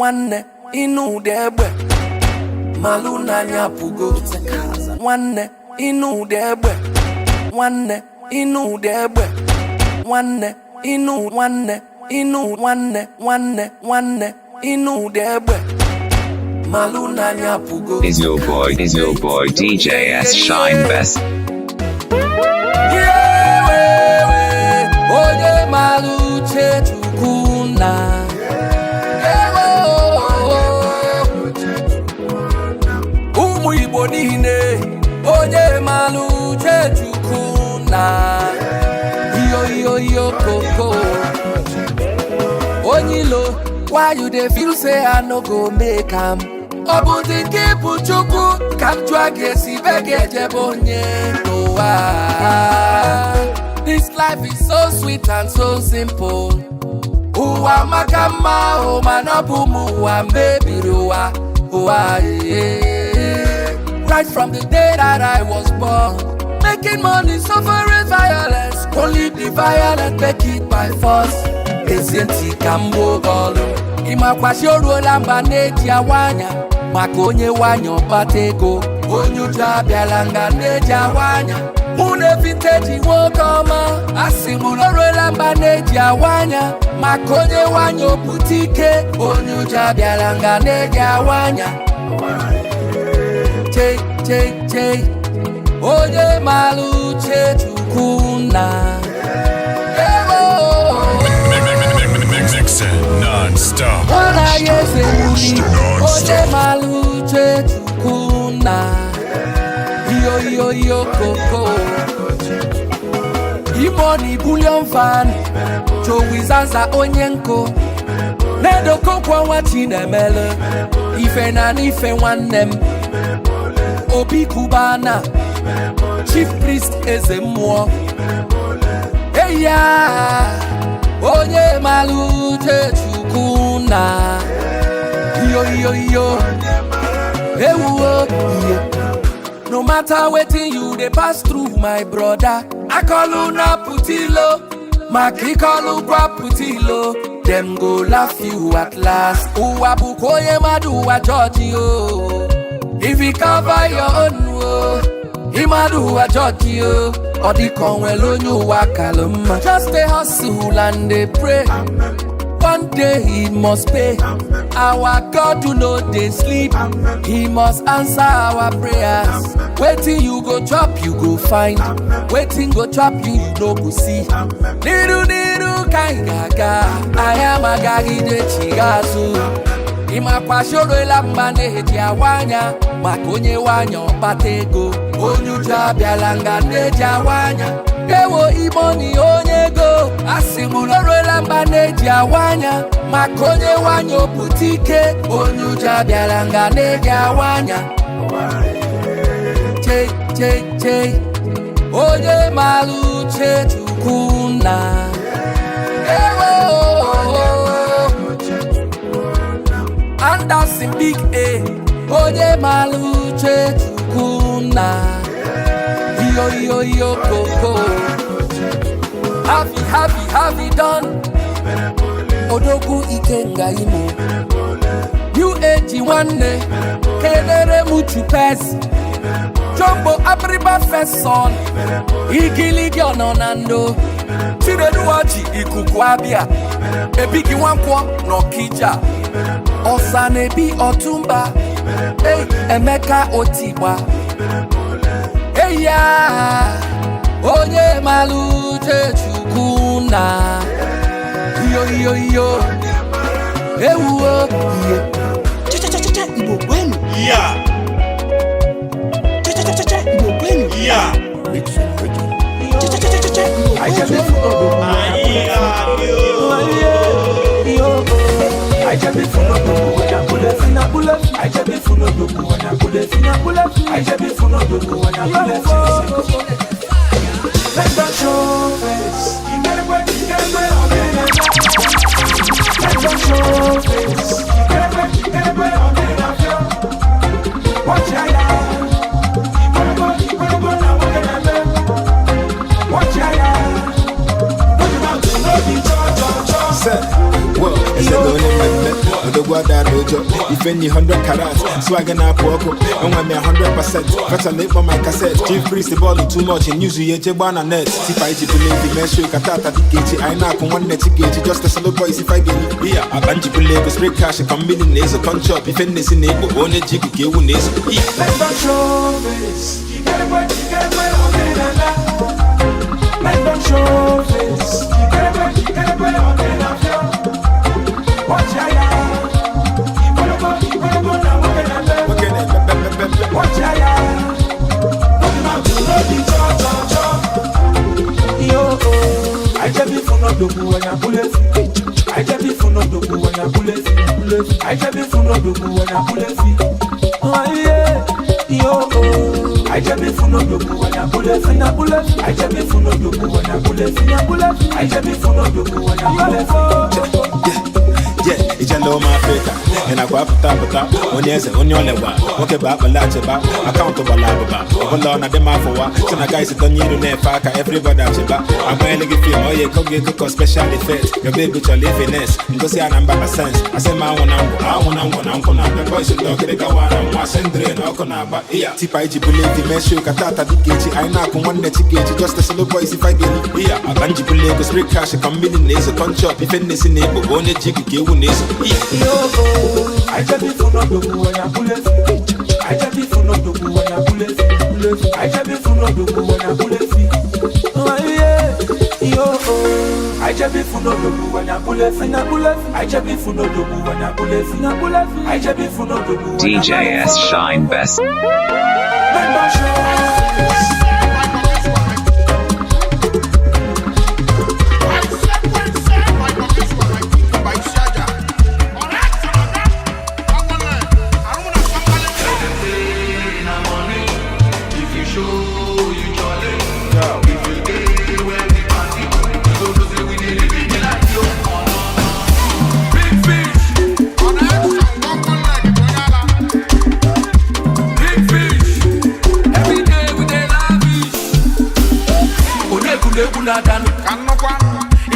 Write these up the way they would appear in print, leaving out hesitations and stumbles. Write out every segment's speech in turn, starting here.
Nwanne, ịnụ ụda egbe, malụ n'anya pụgo. Nwanne, ịnụ ụda egbe. Nwanne, ịnụ ụda egbe. Nwanne, ịnụ, nwanne, ịnụ, nwanne, nwanne, nwanne, ịnụ ụda egbe, malụ n'anya pụgo. Is your boy, is your boy DJ S Shine Best. Yewewe, onye mara uche Chukwu na ewo. Ụmụ Igbo niile, onye mara uche Chukwu na iyo iyo iyo koko. Onye ilo, why you dey feel say I no go make am? Ọ bụ dị nke bụ Chukwu ka m jụọ gị, esi be gị ejebe onye n'ụwa. This life is so sweet and so simple. Ụwa maka mma ahụ, mana ọ bụ m ụwa mebiri ụwa ụwa ee. Right from the day that I was born, making money, suffering violence. Only the violent make it by force. Ezi ntị ka m gbuo gị ọlụ. Ịmakwachi o ruola mgba na-eji awa anya maka onye nwanyị ọkpata ego. Onye ụjọ abịala nga na-eji awa anya. Mụ na vinteji nwoke ọma, asị m na o ruola mgba na-eji awa anya maka onye nwanyị opụta ike. Onye ụjọ abịala nga na-eji awa anya. Chei chei chei, onye mara uche Chukwu na ewo. Mixing non-stop. Nwana ya eze wuli, onye mara uche Chukwu na iyo iyo iyo koko. Imoni bullion van, Jowizaza, onye nkụ na-edokokwa nwa Chinemele ife na n'ife. Nwanne m, Obi Kubana, Chief Priest, eze mmụọ eya, onye mara uche Chukwu na iyo iyo iyo ewuo ihe. No matter wetin you dey pass through, my brother, akọlụ na putilo maka ịkọlụ gwa putilo, dem go laugh you at last. Ụwa bụkwa onye mmadụ ụwa jọji o. If you cover your own o, ịmadụ ụwa jọji o. Ọ dịka o nwere onye ụwa kalụ mma. Just dey hustle and dey pray. One day he must pay. Our God do no dey sleep. He must answer our prayers. Wetin you go chop, you go find. Wetin go chop you, you no go see. N'iru n'iru ka anyị ga-aga. Anyị amagagide chigha azụ. Ịmakwa shorola mgba na-eji awa anya maka onye nwanyị ọkpata ego. Onye ụjọ abịala nga na-eji awa anya. Ewo, Imoni onye ego, asị m na oruola mgba na-eji awa anya maka onye nwanyị opụta ike. Onye ụjọ abịala nga na-eji awa anya. Chei chei chei, onye mara uche Chukwu na ewo. Anderson Big A, onye mara uche Chukwu na iyo iyo iyo koko. Happy happy happy done. Odogwu Ikenga Imo New Age, nwanne, kelere m Chupes Jumbo Abiriba, first son, igiligi ọnọ na ndo. Chineduwachi ikuku abịa ebigi nwankwọ n'Ọkija ọsa na-ebi ọtụmba. Ei, Emeka Otigba eya, onye mara uche Chukwu na iyo iyo iyo ewuo ihe. Cha-cha-cha-cha, Igbo kwenu! Yeah, Cha-cha-cha-cha, Igbo kwenu! yeah. Cha-cha-cha-cha, Igbo kwenu! Let them show face. Let them show face. Watch out. Watch out. Well, ese na onye mmemme odogwu. ya n'ụjọ. Ife nyi 100 karat, swagger na-apụ ọkụ. Enwe m ya 100%, fetala ịkpọ my cassette. Chief Priest bọọlụ too much, news ya eje gbaa na net. Tipa iji bụla evi, mee show ka tata dịka echi. Anyị na-akụ nwanne chi ga-echi, just a solo boys ife anyị ga-eli. Iya, akpa njibụla ego, spray cash ka mmiri na-ezo. Kọnchọp, ife nnesi na-ekpo, onye ji ikuku ewu na-ezo. Iya. Men don't show face. Men don't show face. Watch ya, Nwoke na-epepepepe. watch ya. Cho cho cho. Yo, I just be for no dogu when I pull it. I just be for no dogu when I pull it. I just be for no dogu when I pull it. Oh yeah, yo, I just be for no dogu when I pull it. I pull it. I just be for no dogu when I pull it. I pull it. I just be for no dogu when I pull it. Yeah, ijele ụmụ Afrịka ị nakwa apụta apụta onye eze onye olewa nwoke bụ akpala achịba akaụntụ gbara abụba ọbụla ọ na-adị m afụwa si na guys donye iru na-efe aka everybody achịba agbanyela gị fim oye eko gị eko ka special effect yobe ego chọrọ ifines ngosi ya na mba sens asị m anwụ na ngwụ anwụ na ngwụ na nkwụ na-abịa boys ndị ọkịrịka wara nwa sendre na ọkụ na-agba iya tipa iji bụla evi mee show ka tata dịka echi anyị na-akụ nwanne chi ga-echi just a solo boys ife anyị ga-eli iya akpa njibụla ego spray cash ka mmiri na-ezo kọnchọp ife nnesi na-ekpo onye ji ikuku ewu na-ezo iya. Yo, I just be for no dogu when I pull it. I just be for no dogu when I pull it. I just be for no dogu when I pull it. Oh yeah, yo, I just be for no dogu when I pull it. I pull it. I just be for no dogu when I pull it. I pull it. I just be for no dogu when I pull it. DJ S Shine Best. Men don't show face. If you show you jolly, if you dey where we party, you go know say we dey live the life yo. Big fish, big fish. Every day we dey lavish. Onegwuregwu na-adanụ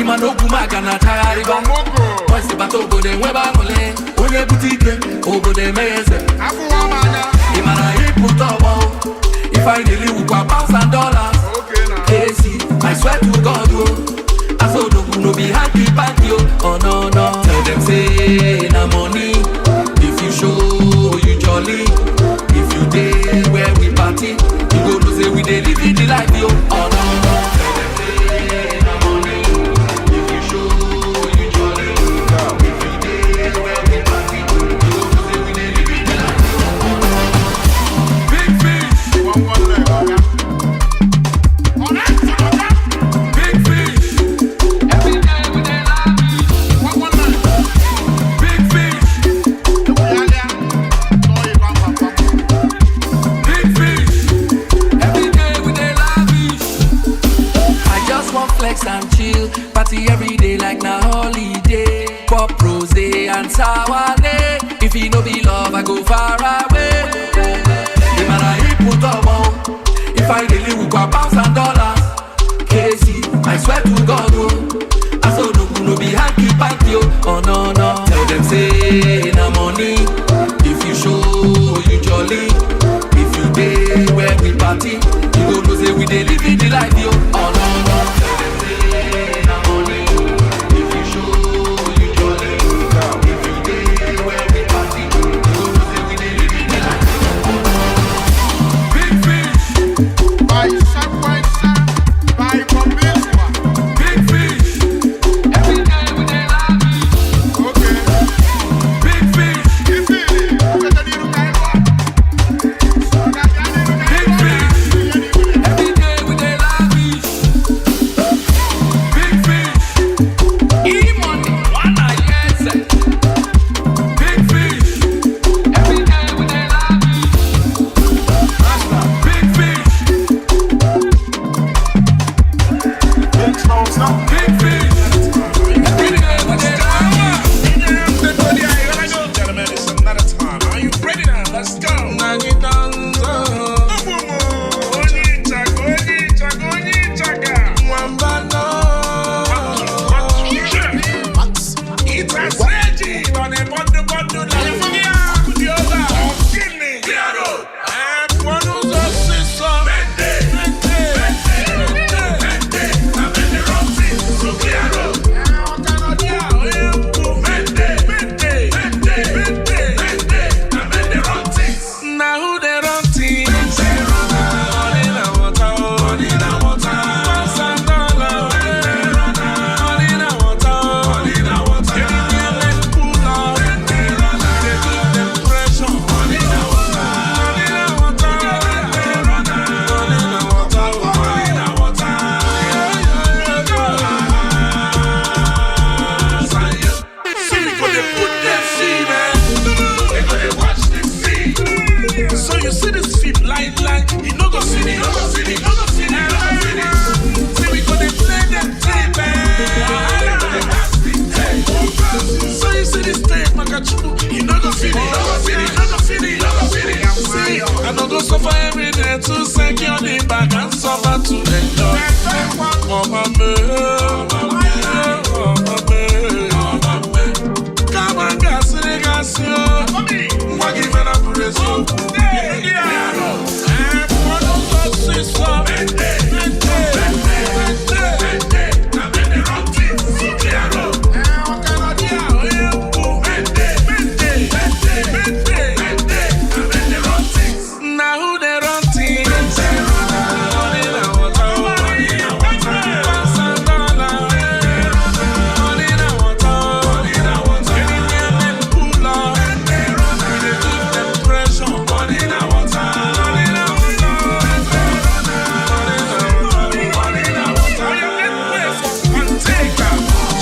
ịma na okwu maga na-achagharịba kwesị bata obodo enwebe aṅụlị onye bute ike obodo eme ya eze ị mara ịpụta ọgbọ ife anyị na-eli wukwa pounds and dollars. KC, I swear to God, oh, Asodogwu no be hanky panky, oh, oh no no. Tell them say na money. If you show you jolly, if you dey where we party, you go know say we dey live the life, yo. Oh no no. Tell them say na money. If you show you jolly, if you dey where we party, you go know say we dey live the life, yo. Oh no no. Big fish, big fish. Every day we dey lavish. Big fish, big fish. Every day we dey lavish. I just want flex and chill, party every day like na holiday. Pop rosé and sour. If e no be love, I go far away. Ìmàrà ìpùtọ̀ ọmọ, if I dey live with pounds and dollars. KC, I swear to God, oh, Asodogwu no be hanky panky, oh, oh no no. Tell them say na money. If you show you jolly, if you dey where we party, you go know say we dey live the life, yo. Oh no no. Tell them say na money. If you show you jolly, if you dey where we party, you go know say we dey live the life. Big fish, big fish. Every day we dey lavish. Big fish, big fish. Every day we dey lavish. Suffer every day to secure the bag and suffer to enjoy. Mama me, mama me, come and gas it, gas it. What give it up for this? Now who they run things? Money na water, money na water. Pounds and dollar, money na water, money na water. Anywhere men pull up, we dey give them pressure. Money na water, money na water. Money na water, money na water. Make way for Panteka,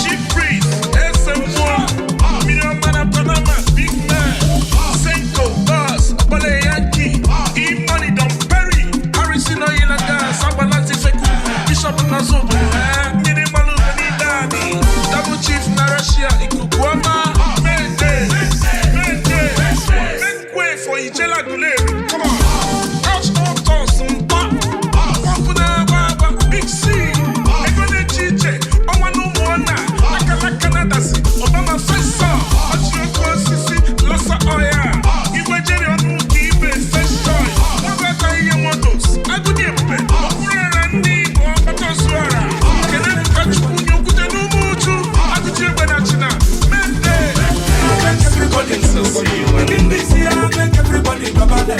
Chief Priest, SM1, Million Man of Panama, Big Man, Senko, Boss, Obale Yankee, E-Money, Don Perry, Harrison Oyelaga, Sabalanti Feku, Bishop Nazobu, Mini Malu, Mini Dani, Double Chief Narashia, Ikukuama, Mayday, Mayday, make way for Ijela Guleri, come on. Couch on toss, Mpa, Pump na Baba, Big C, Egone Chiche, Ọnwa na ụmụnna, Akala Canada si, Obama Fesa, Ọchịọkụ osisi, Lasa Oya, Igwe Jerry ọnụ ụka ibe First Choice, Nwabata ihe motos, Agụdị Ebube, Okwuruọra ndị Igbo, Ọkpata Ozuọra, Kene Ebuka Chukwu nye okwute n'ụmụ Uchu, Agụji Egbe na China, Mende. Make everybody This year, make everybody babale.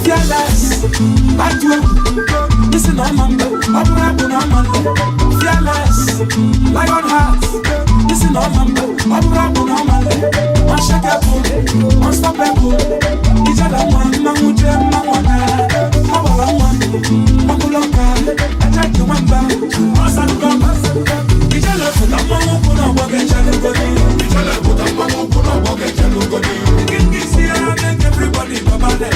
Fearless, bad listen on my fearless, lion heart, listen on my unshakable, unstoppable. Ijala man, manguje, mangwana, mawala man, makuloka, ajaki wamba, osaluka, ijala futa mangu kuna wage chalugoni, ijala futa mangu kuna wage chalugoni. Kingisi make everybody babale,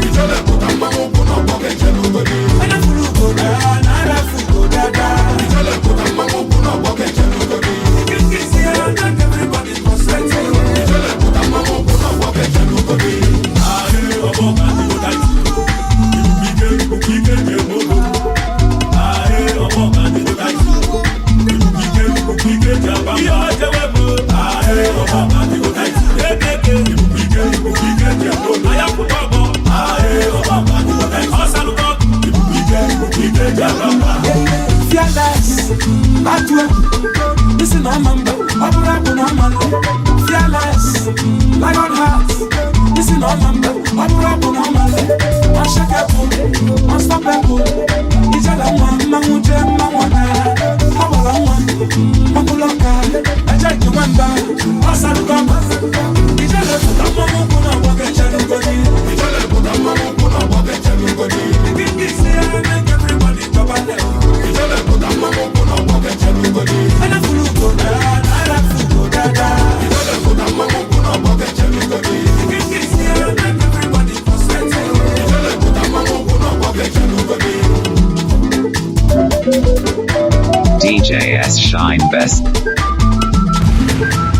ijala futa mangu kuna wage chalugoni. Ana fulugo da, nara fugo da da, ijala futa mangu kuna wage chalugoni. Kingisi make everybody concentrate, ijala futa mangu kuna wage chalugoni. Fearless, bad listen on my fearless, lion heart, listen on my unshakable, unstoppable. Ijala man, manguje, mangwana, mawala man, makuloka, ajaki wamba, osaluka, ijala futa mangu kuna wage chalugoni, ijala futa mangu kuna wage chalugoni. Kingisi make everybody babale, ijala futa mangu kuna wage chalugoni. Ana fulugo da, nara fugo da da, ijala futa mangu kuna wage chalugoni. Kingisi make everybody concentrate, ijala futa mangu kuna wage chalugoni. DJ S Shine Best.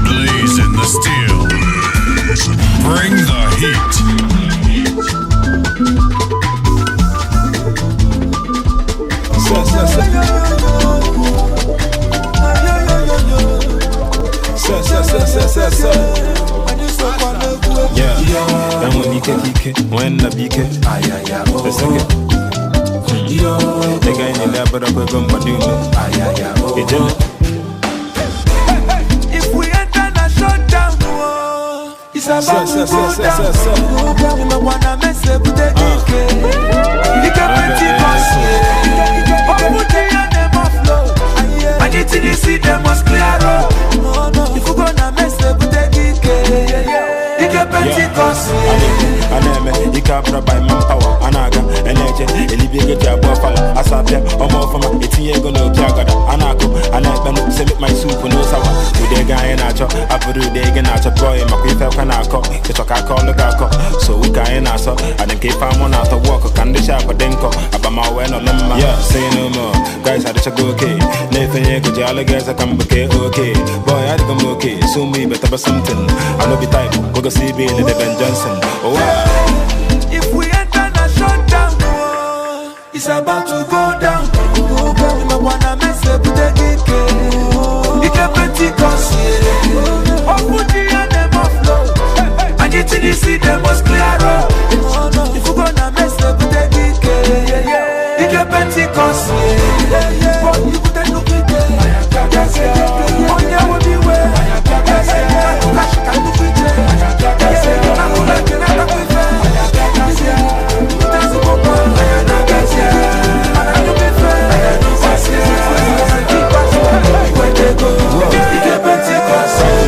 Blazing the steel. Bring the heat. Yeah, and when you kick, when the BK, the second. The guy in the lab, but I'm going to do it. If we enter a shutdown, it's about to go down. You wanna mess up with the DK. You can plenty pass. I need to see them must clear up. If you gonna mess up with the DK, you can plenty pass. Aneme, ikabra by manpower, anaga, eneje, elibege jabwa fala, asapia, omo fama, etinye ego no piagada, anako, anekbenu, se make my soup no sour. Ude ga anyị na-achọ, abụrụ ude gị na-achọ, boy, makwa ife kwa na-akọ, ịchọ ka aka ọlụ gị akọ, so ụka anyị na-asọ. na-asọ adị nke ife amụ na-atọ wọkụ ka ndị shapụ dị nkọ akpamawe nọlụ mma. Yeah, say no more. Guys adịchago oke na-efenye ego ji alụ gị eze ka mbụ kee oke. Boy, adịgo m oke so ụmụ ibe taba something. I no be type gogosi ibe ile Ben Johnson. Oh, wow. If we enter na shutdown, oh, it's about to go down. Wanna mess up with the Ike Pentecost, yeah. Open the and them flow. And you till you see them must clear up. If you gonna mess up with the Ike Pentecost, yeah. But you put a look at it. On your way,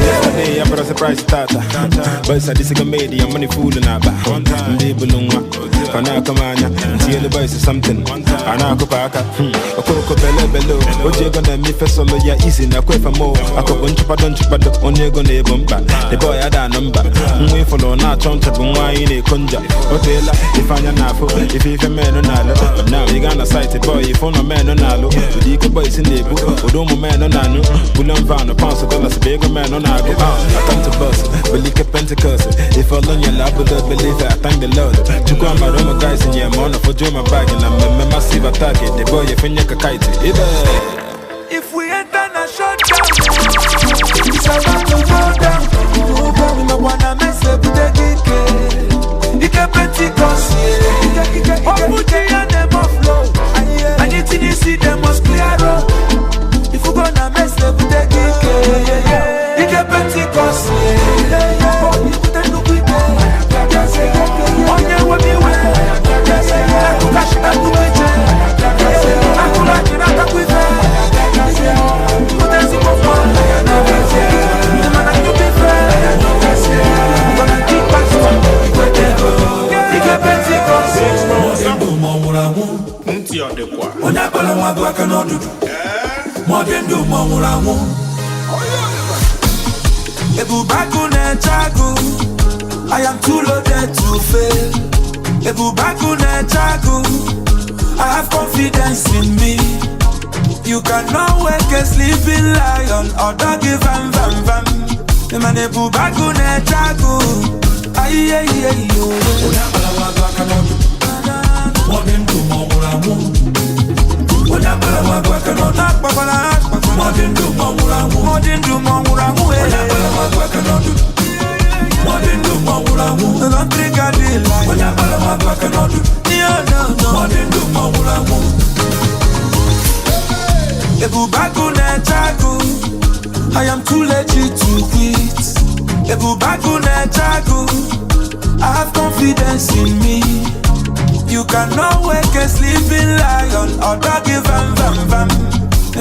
Yesterday, I brought a surprise tata. Boys, I disagree, made I'm money fooling up. Ndị bulunwa, kana kamanya, ntiele boys is something. Ana kupaka, okoko bele belo. Oje gonna mi fesolo ya easy na kwefa mo. Akobo nchupado nchupado, onye go na ebo mba. The boy ada number. Nwe follow na choncha bu nwa ine konja. Otela ifanya na afo, if ife men no nalo. But now you gonna sight it boy, if no man no nalo. Udike boys in the book, odomo man no nanu. Bulan van, pounds of dollars, big man no nago. I come to bust, believe Pentecost. If I learn your love, believe I thank the Lord. Chukwa maroma guys in your mono for my bag and I'm a massive attack. The boy if you kite. If we enter na shutdown, it's about to go down. Wanna mess up with the Ike Pentecost, yeah. Open the and them flow. And you till you see them must clear up. If you gonna mess up with the Ike Pentecost, yeah. Onye akpala nwa bụ aka n'ọdụdụ ma ọ dị ndụ ma ọ nwụrụ anwụ. Ebube agụ na-eche agụ, I am too loaded to fail. Ebube agụ na-eche agụ, I have confidence in me. You cannot wake a sleeping lion or doggy vam vam vam. Man, ebube agụ na-eche agụ, aye aye aye. Onye akpala nwa bụ aka n'ọdụdụ ma ọ dị ndụ ma ọ nwụrụ anwụ. Onye akpala nwa bụ aka n'ọdụdụ ma ọ dị ndụ ma ọ nwụrụ anwụ. Onye akpala nwa bụ aka n'ọdụdụ ma ọ dị ndụ ma ọ nwụrụ anwụ. Onye akpala nwa bụ aka n'ọdụdụ ma ọ dị ndụ ma ọ nwụrụ anwụ. Ebube agụ na-eche agụ, I am too legit to quit. Ebube agụ na-eche agụ, I have confidence in me. You cannot wake a sleeping lion or doggy vam vam vam.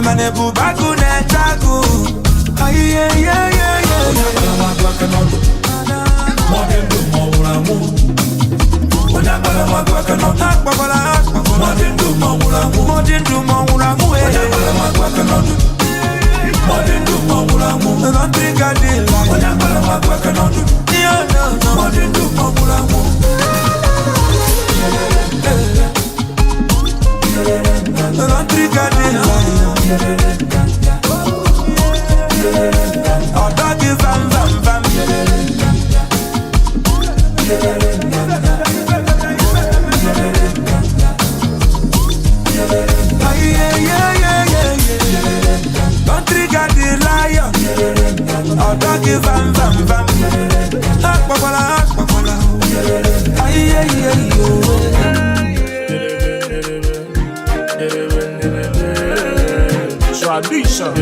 Man, ebube agụ na-eche agụ, aye aye aye aye. Onye akpala nwa bụ aka n'ọdụdụ ma ọ dị ndụ ma ọ nwụrụ anwụ. Onye akpala nwa bụ aka n'ọdụdụ ma ọ dị ndụ ma ọ nwụrụ anwụ. Onye akpala nwa bụ aka n'ọdụdụ ma ọ dị ndụ ma ọ nwụrụ anwụ. Onye akpala nwa bụ aka n'ọdụdụ ma ọ dị ndụ ma ọ nwụrụ anwụ. Oh, doggy vam vam vam. Yeah, yeah, yeah, yeah, yeah. Don't trigger the lion. Oh, doggy vam vam vam. Akpakwala, akpakwala. Yeah, yeah, yeah. Tradition.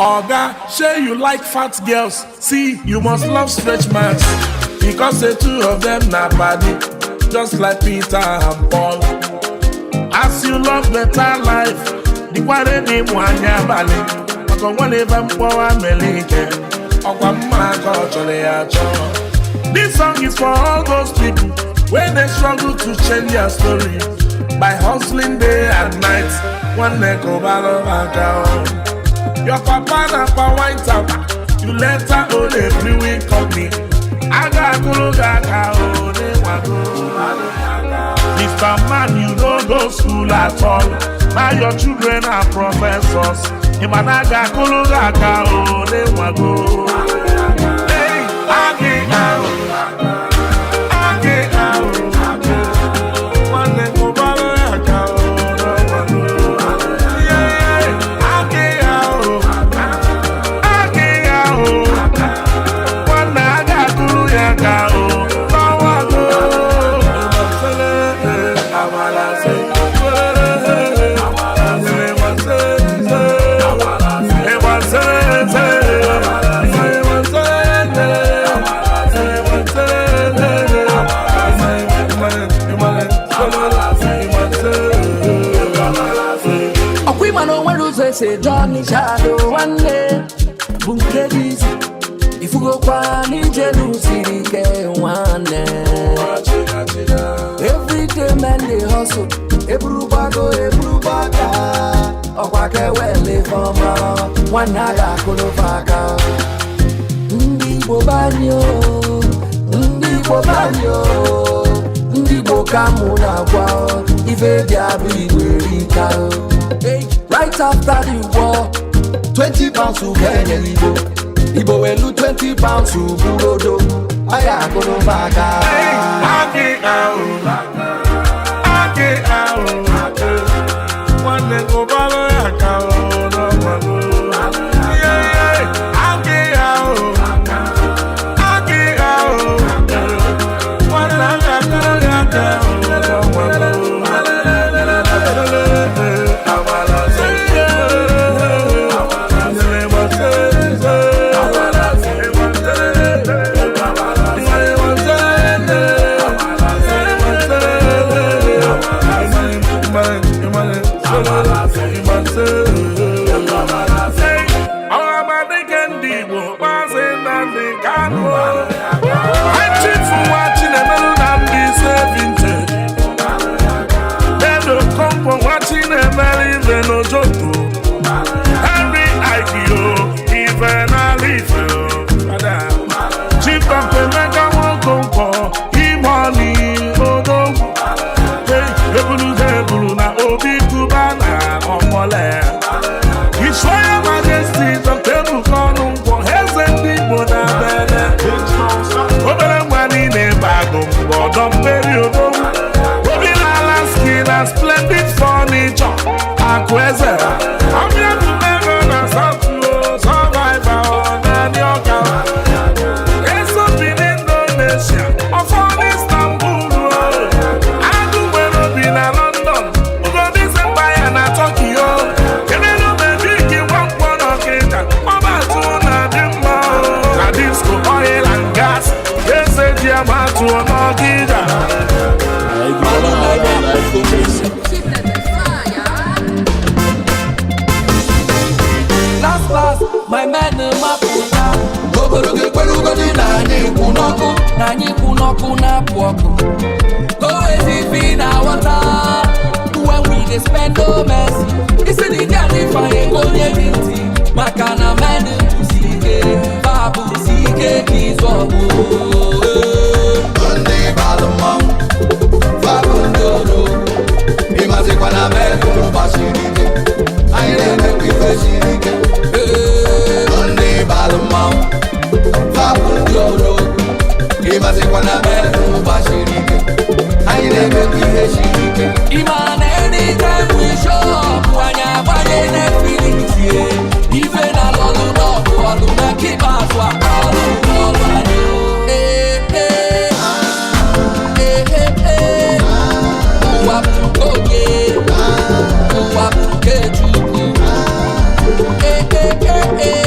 Oga, say you like fat girls. See, you must love stretch marks. Because the two of them na body, just like Peter and Paul. As you love better life, the kware ni mwanya bali. Maka nwane mkpọwa melike, ọkwa mma ka ọ chọrọ ya achọ. This song is for all those people when they struggle to change their story. By hustling day and night. Nwanne, kụbalụ aka o. Your papa na pa wine tap, you later own a brewing company. A ga-akụrụ gị aka o, n'ịnwago. Mr. Man, you no go school at all. Now your children are professors. Ị ma na a ga-akụrụ gị aka o, n'ịnwago. Hey, agị ahụ, agị ahụ, nwanne, kụbalụ ya aka o, n'ịnwago. Yeah, agị ahụ, agị ahụ, nwanne, a ga-akụrụ ya aka o, n'ọnwago. Ọkwa ịma na o nwere ụzọ esi eje Ọnịcha do, nwanne, bụ nke dị izi ifugokwa n'ijelu siri ike, nwanne. Everyday men dey hustle, eburugbago eburugbaga, ọkwa ka ewele ifeọma. Nwanne, a ga-akụlụfa aka. Ndị Igbo banyo, ndị Igbo banyo, ndị Igbo ka mụ na-agwa o, ife dị abụ Igbo erika o. Hey, right after the war, £20 ka enyere Igbo, Igbo welu £20 burodo aya akụrụba aka. Agị ahụ, agị ahụ, nwanne, kụbalụ ya aka o, n'ọnwago. Yeah, agị ahụ, agị ahụ, nwanne, a ga-akụrụ ya aka o, n'ọnwago. Ọhamadike ndị Igbo, Maazị Nnamdi Kanu, Chifu nwa Chinemelu na Mbaise Vintage, Edo Kompo nwa Chinemelu ibe n'Ojoto, Henry Aikio ibe n'ala Ife, Chief Dr. Emeka Nwokonkwọ, Imoni Odogwu, Ebuluze ebulu na Obi Kuba na Ọmọle, His Royal Majesty Dr. Ebuka Ọnụnkwọ, eze ndị Igbo na Bene, obere nwa niile bụ agụ mgbe ọdọ mmeri, odogwu obi na-ala ski na Splendid Furniture, akụ eze ọbịa bụ ego na South Survivor naanị ọka esobi n'Indonesia, ọfọ n'Istanbul, agụ nwere obi na London, ugobise mba ya na Tokyo, kedụ mebiki nwankwọ n'Ọkịja, ọbatụ na dị mma na Disco Oil and Gas, eze ji amatụ n'Ọkịja. Last last, my men mapụta obodo ga-ekwere ugodi na anyị kwụ n'ọkụ, na anyị kwụ n'ọkụ na-apụ ọkụ. Go easy na water when we dey spend, no mercy. Isi na ike adị fanye ka onye gị ntị, maka na men kwụsi ike, babụsi ike ka izu ọgụ. Ndị balụ mmanwụ fabụ ndị odogwu, ịmazikwa na mekụ gbasiri ike, anyị na-emekwa ife siri ike. Ndị balụ mmanwụ fabụ ndị odogwu, ịmazikwa na mekụ gbasiri ike, anyị na-emekwa ihe siri ike. Ịma na anytime we show up, anyị agbanye Netflix ye. Ife na lọlụ n'ọgụ ọlụ na nke ikpeazụ a, ọlụ ọlụ anyị. Ee, ee, ee, ee, ee. Ụwa bụ nke onye, ụwa bụ nke Chukwu. Ee, ee, ee, ee.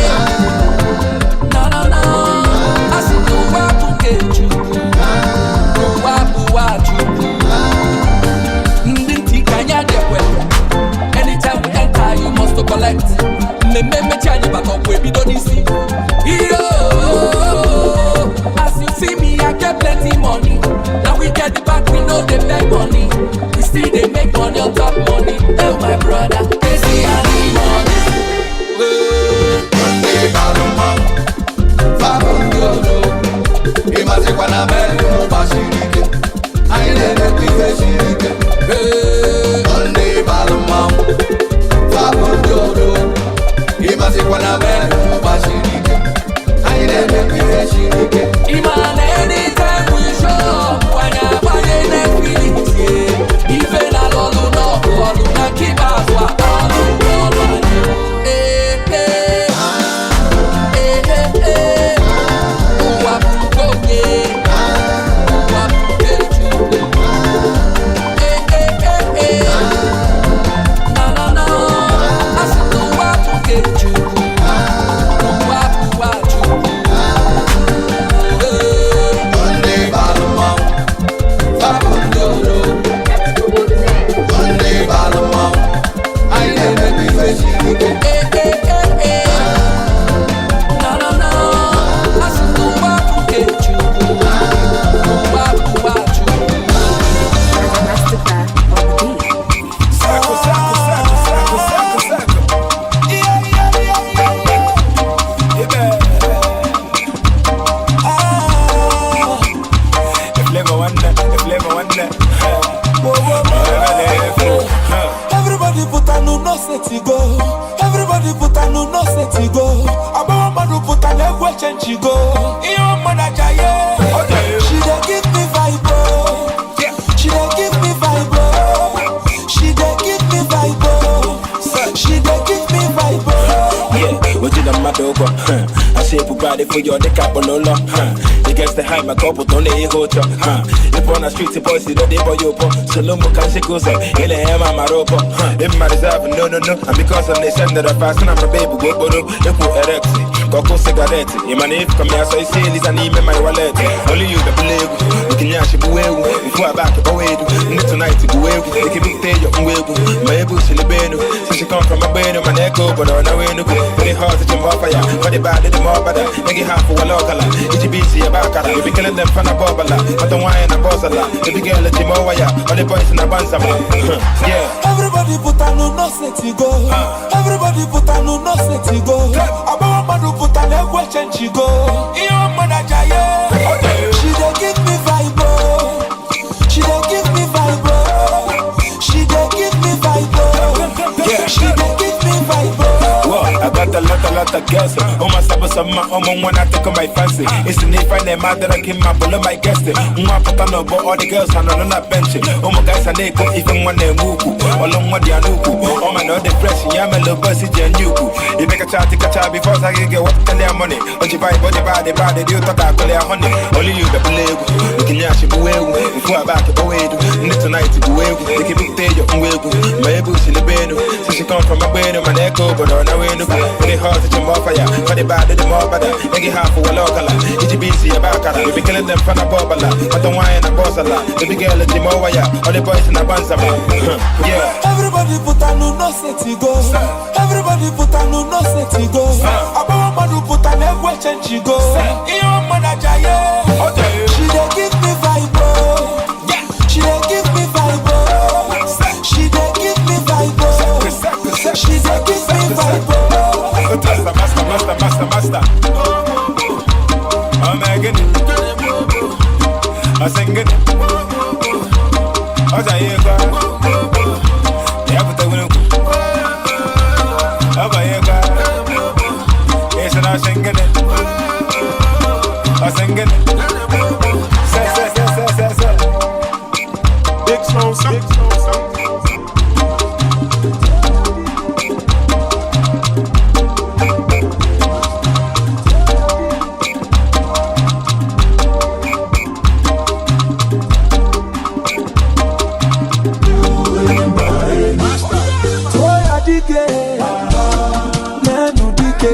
Na, na, na. A sị na ụwa bụ nke Chukwu. Ụwa bụ ụwa Chukwu. Ndị ntị ka anyị adịekwe. Anytime we enter, you must to collect. Mmemme mmechi, anyị bata ọkwa ebido n'isi. Iyo, as you see me, I get plenty money. Now we we get the back, we know they beg money. We still they make money on top money. Oh my brother, they see I need money. Ndị balụ mmanwụ, fabụ ndị odogwu. Ịmazikwa na melu gbasiri ike. Anyị na-emekwa ife siri ike. Ndị balụ mmanwụ, fabụ ndị odogwu. Ịmazikwa na melu gbasiri ike. Anyị na-emekwa ife siri ike. Iman anytime we show up, when I buy Netflix, yeah. Even a lolu no lolu na keep us wa olu olu. Eh eh eh eh eh. Uwa bukoke, uwa bukechu. Eh eh eh eh. Na na na. Asu uwa bukechu. Uwa buwachu. Ndị balụ mmanwụ, fabụ ndị odogwu. Ndị balụ mmanwụ, anyị na-emekwa ife siri ike. Na na na, asị n'ụwa bụ nke Chukwu, ụwa bụ Chukwu. Saco, saco, saco, saco, saco, saco. Yeah, yeah, yeah, yeah, yeah. Yeah, baby. Ah. If flavor one, if flavor one, Whoa, whoa, whoa. Everybody put on no set it go. Everybody put on no set it go. Abawa madu put on egwe change go. Iyo mana jaye. She dey give me vibe. Oh. She dey give me vibe. Oh. She dey give me vibe. Oh. She dey give me vibe. Oh. Yeah, what you done my dog? I shape a body for your dick up on no huh? You guess the high my couple don't lay hold huh? If on the street, the boys, you know they boy your so no more can she goes in the hammer my rope, huh? In my reserve, no, no, no. And because I'm the sender of fast and I'm a baby, go go if we erect, go cigarette. In my name, come here, so you see, Lisa, name in my wallet. Only you the believe, you can yash before I back away. Tonight to go away, they can be there, your my able to the bed. Since you come from my bed, my neck but on the way to go. Very hard to jump off fire, but the bad, the more better. Make it half for a local. It's busy about you be killing them from a bobala, but the wine and a bossala. The big girl at Jimoya, all the boys in the banzama. Yeah. Everybody put on no set it go. Everybody put on no set it go. Abawa madu put on egwe change go. Iyo mana jaye. She dey give me vibe. Oh. She dey give me vibe. Oh. She dey give me vibe. Oh. Yeah. She dey give me vibe. Oh. Whoa, I got a lot of girls. Oh, my sabo, some my own one I take on my fancy. It's an if I name that I came my below my guest. But all the girls are on that bench. Oh, my guys, and they go even one name Wuku. All on what they are nuku. Oh, my no, the fresh, yeah, my little bossy, Januku. You make a chat, take a chat before I can get what tell their money. Oh, you buy, body, body, body, you talk, I call their honey. Only you the believe. You can yash before I back away. Tonight to go away. They can be there, your own my able to the bed. Since you come from my bed, my neck but on the way to go. Very hard to jump off fire, but the bad, the more better. Make it half for a local. It's busy about you be killing them from a bobala, but the wine and a bossala. The big girl at Jimoya, all the boys in the banzama. Yeah. Everybody put on no set it go. Everybody put on no set it go. Abawa madu put on egwe change go. Iyo mana jaye. She dey give me vibe. Oh. She dey give me vibe. Oh. She dey give me vibe. Oh. She dey give me vibe. Oh. Master, master, master, master, master. I'm agony. I'm singing. I'm saying, yeah, but I will go. I'm It's not singing. I'm singing. Say, say, say, say, say, say. Big song, big song. Toya dike, nenu dike.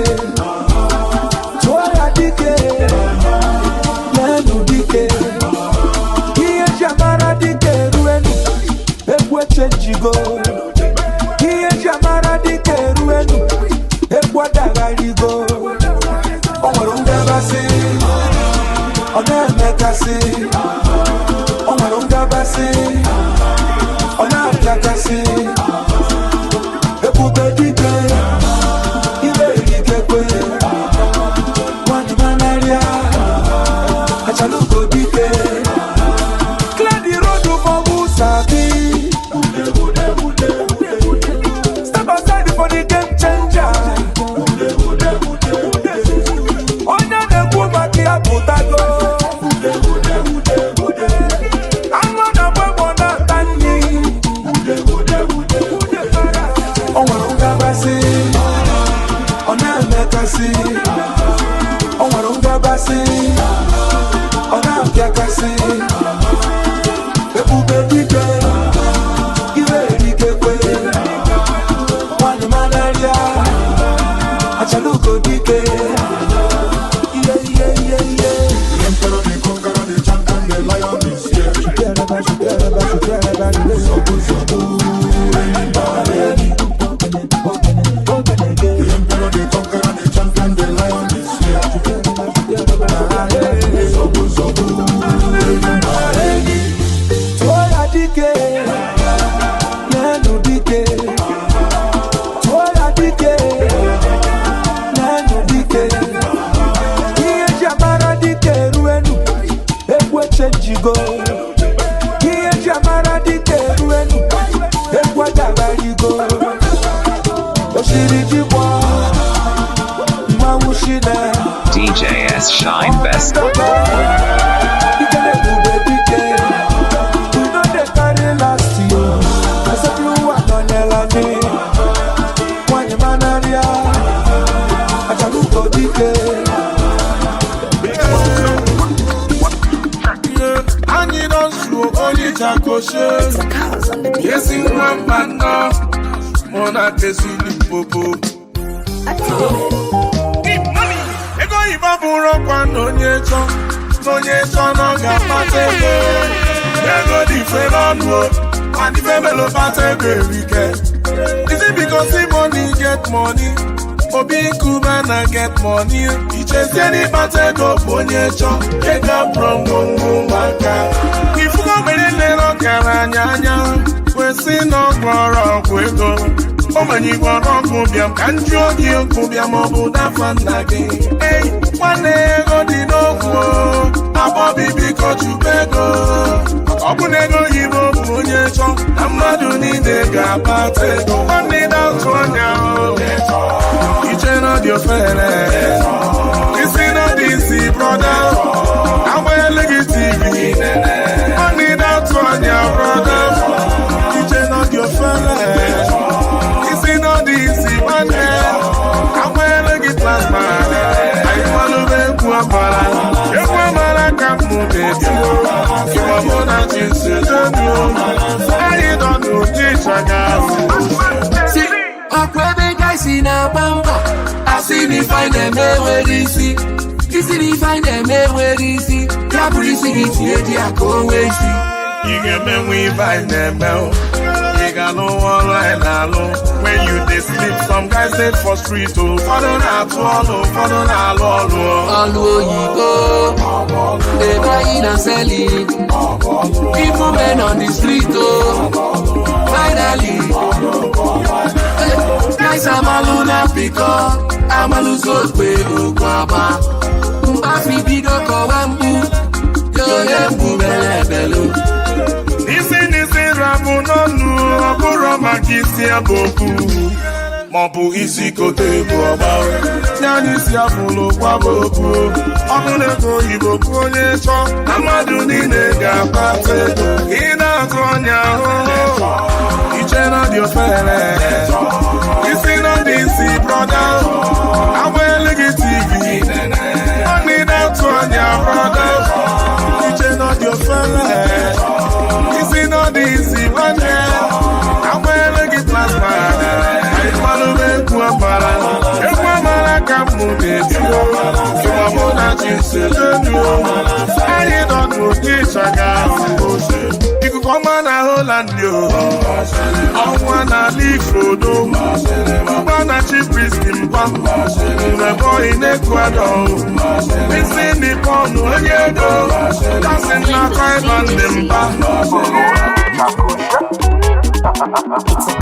Toya dike, nenu dike. Iye jamara dike ruenu, egwe chenjigo. Iye jamara dike ruenu, egwe dagarigo. O nwere ngabasị, ọ na-emekasị. O nwere na-apịakasị, o nwere ngabasị, ọ na-apịakasị. Ebube dike, iwe erikekwe, nwanyị manarịa, achalugo dike. Ihe ihe ihe ihe. The emperor, the conqueror, the champion, the lion is here. Zobu, zobu, enyi. The emperor, the conqueror, the champion, the lion is here. Zobu, zobu, enyi. Tụọ ya dike, n'enu dike. Tụọ ya dike, n'enu dike. Ihe eji amara dike eruenu, egwu echenjigo. Ihe eji amara dike eruenu, egwu adabarigo. Osiri jikwa, mmanwụ shine. DJ S Shine Best. Dike na-ebube dike. We no dey carry last yo. Asepụlụwa nọnyere anyị. Nwanyị manarịa, achalugo dike. Anyị nọ nso onye chakoshe esi nwa mba nnọọ mụ na kesi Limpopo. Ego oyibo bụrụ ọkwa na onye chọ na onye chọ na ọ ga-akpata ego. Ego dị mfe n'ọnụ o, and ife melo kpata ego erike. Is it because say money get money? Obi Nkume na get money. Ichezie n'ịkpata ego bụ onye chọ ego abụrụ ngwongwo ụmụaka. Ifugo mere nlere ọkara anya anya kwesị na ọ gwọrọ ọgwụ ego. Ogbenye gwọrọ ọgwụ bịam ka njụ oge okwu bịam ọ bụ n'afọ nna gị. Ei, nwanne ego dị n'okwu o, agbọbi biko chukwu ego. Ọ bụ na ego oyibo bụ onye chọ na mmadụ niile ga-akpata ego. Nwanne na-atụ anya o. Iche na dị ofere. Isi na dị isi brọda. Agbanyela gị TV. Nwanne na-atụ anya brọda. Iche na dị ofere. Isi na dị isi nwanne. Agbanyela gị plasma. Anyị malụba egwu amara. Egwu amara ka mụ na-eti. Ịwa mụ na chi si jedu. Anyị nọ n'ụdị ịchaka. Si ọkwa ebe guys na-agba mbọ, asị na ife anyị na-eme nwere isi, isi na ife anyị na-eme nwere isi, ya bụrụ isi gị tinye di ya ka o nwee isi. Ị ga-emenwe ife anyị na-eme o. Ị ga-alụ ọrụ anyị na-alụ. When you dey sleep, some guys dey for street o. Ụfọdụ na-atụ ọlụ, ụfọdụ na-alụ ọlụ o. Ọlụ oyibo, ebe anyị na selling, even men on the street o. Finally, guys amalụ na pịkọ, amalụ zokwe okwu agba. Mgbafi bido kọwa mkpu, onye mgbu bele ebelu. N'isi n'isi rabụ n'ọnụ, ọ bụrụ maka isi abụ okwu maọbụ isi kote ebu ọgba ya n'isi abụlụ gwaba okwu. Ọ bụ na ego oyibo bụ onye chọ na mmadụ niile ga-akpata ego. Ị na-atụ anya ahụhụ, iche na dị ofere. Isi na dị isi brọda, agbanyela gị TV. Nwanne na-atụ anya brọda, iche na dị ofere. Isi na dị isi nwanne, agbanyela gị plasma. Anyị malụba egwu amara, egwu amara ka mụ na-eti o. Ịwa mụ na chi si jedu o. Anyị nọ n'ụdị ịchaka. Ikuku ọma na Holland o. Ọnwa n'ala Ifrodo. Mgba na chi priest mgba. Mgbe na-Ecuador o. Isi Nippon onye ego. Kasị na Thailand mba.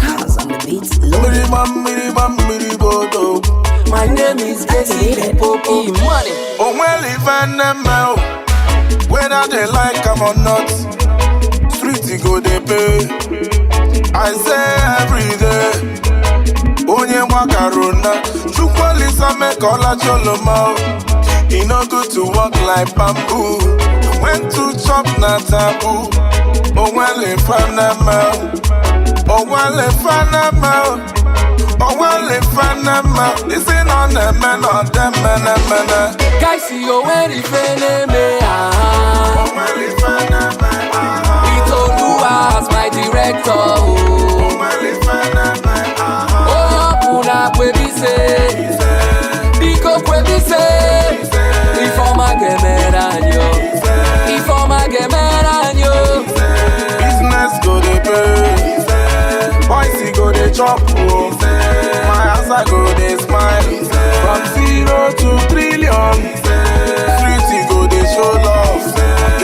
Mmiri gba mmiri gba mmiri bodo. My name is Casey Limpopo. Money. Onwere ife nne o. Whether they like am or not, street go dey pay. I say every day. Onye gbakaruna, Chukwuolisa make ọlachi oloma o. E no good to walk like bamboo. When to chop na taboo. Onwere ife nne o. Onwere ife nne o. Onwere ife na-eme, isi na ọ na-eme na ọ dị mmenemene. Guys, o nwere ife na-eme aha. With Oluwa as my director, oh. Onye ọbụla kwebise, biko kwebise, ifeọma ga-emere anyị o, ifeọma ga-emere anyị o. Business go dey pay, boys e go dey chop o. My house I go dey smile, from zero to trillion. Street e go dey show love.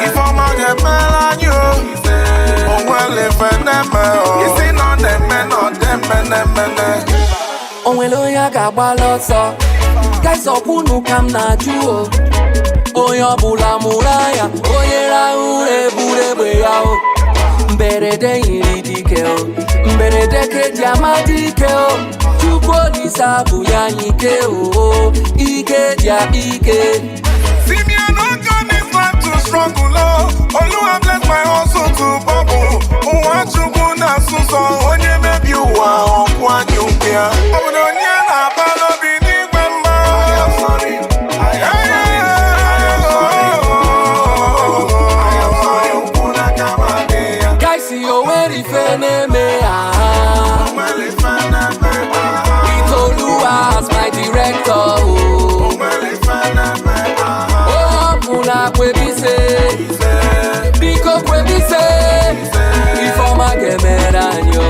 Ifeọma ga-emere anyị o, onwere ife na-eme o. Isi na ọ na-eme na ọ dị mmenemene. O nwere onye a ga-agbala ọsọ, guys, ọkwụnụ ka m na-ajụ o. Onye ọbụla mụrụ anya, onye rahụ ụra eburu egbe ya o. Mberede yiri dike o, mberede ka eji ama dike o. Chukwu Olisa bụ ya anyị ike o, ike ji akpa ike. See me, I no come this life to struggle, oh. Oluwa bless my hustle to bubble. Ụwa Chukwu na-asụsọ, onye mebi ụwa ọkwụ anyị ụkwụ ya. Ọ bụ na onye na-aba n'obi n'igwe mma. Guys, o nwere ife na-eme aha. With Oluwa as my director, oh. Onye ọbụla kwebise, biko kwebise, ifeọma ga-emere anyị o,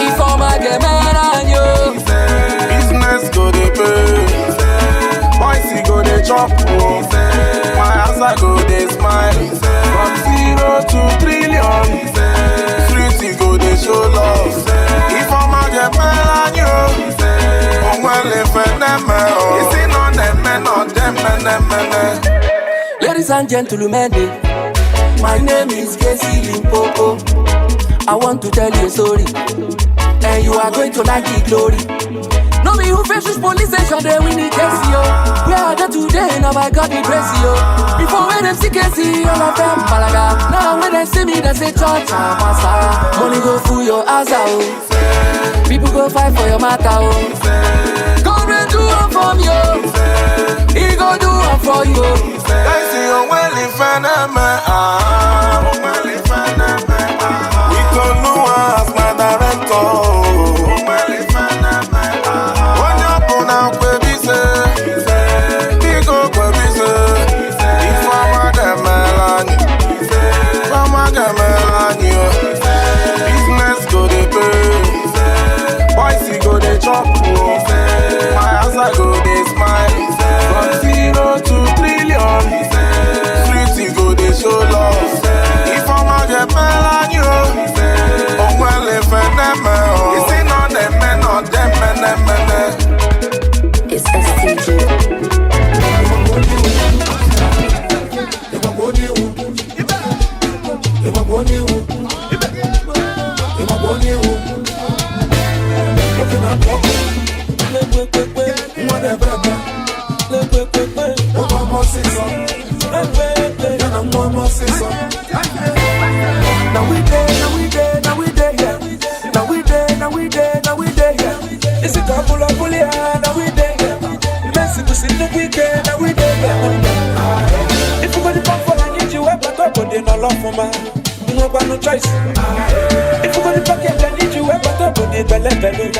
ifeọma ga-emere anyị o. Business go dey pay, boys e go dey chop o. My house I go dey smile, from zero to trillion. Street e go dey show love. Ifeọma ga-emere anyị o, onwere ife na-eme o. Isi na ọ na-eme na ọ dị mmenemene. Ladies and gentlemen, my name is Casey Limpopo. I want to tell you a story, and you are going to like the glory. No be who face reach police station, they win the case, yo. Where are they today? Now I got the grace, yo. Before when them see Casey, all of them balaga. Now when they see me, they say church, pastor. Money go through your ass, oh. People go fight for your matter, oh. God will do one for me, oh. He go do one for you. Guys, onwere ife na-eme, ah. With Oluwa as my director, oh. Onye ọbụla kwebise, biko kwebise, ifeọma ga-emere anyị, ifeọma ga-emere anyị o. Business go dey pay, boys e go dey chop o. My house I go dey smile, from zero to trillion. Street e go dey show love. Ifeọma ga-emere anyị o, onwere ife na-eme o. Isi na ọ na-eme na ọ dị mmenemene. It's STG. Now we there, now we there, now we there, yeah. Now we there, now we there, now we there, yeah. It's a couple of bully, now we there, yeah. Messi to see the weekend, now we there, yeah. If you go to come for I need you, I back up on the no love for man. No got no choice. If you go to pocket, I need you, I back up on the belle belle.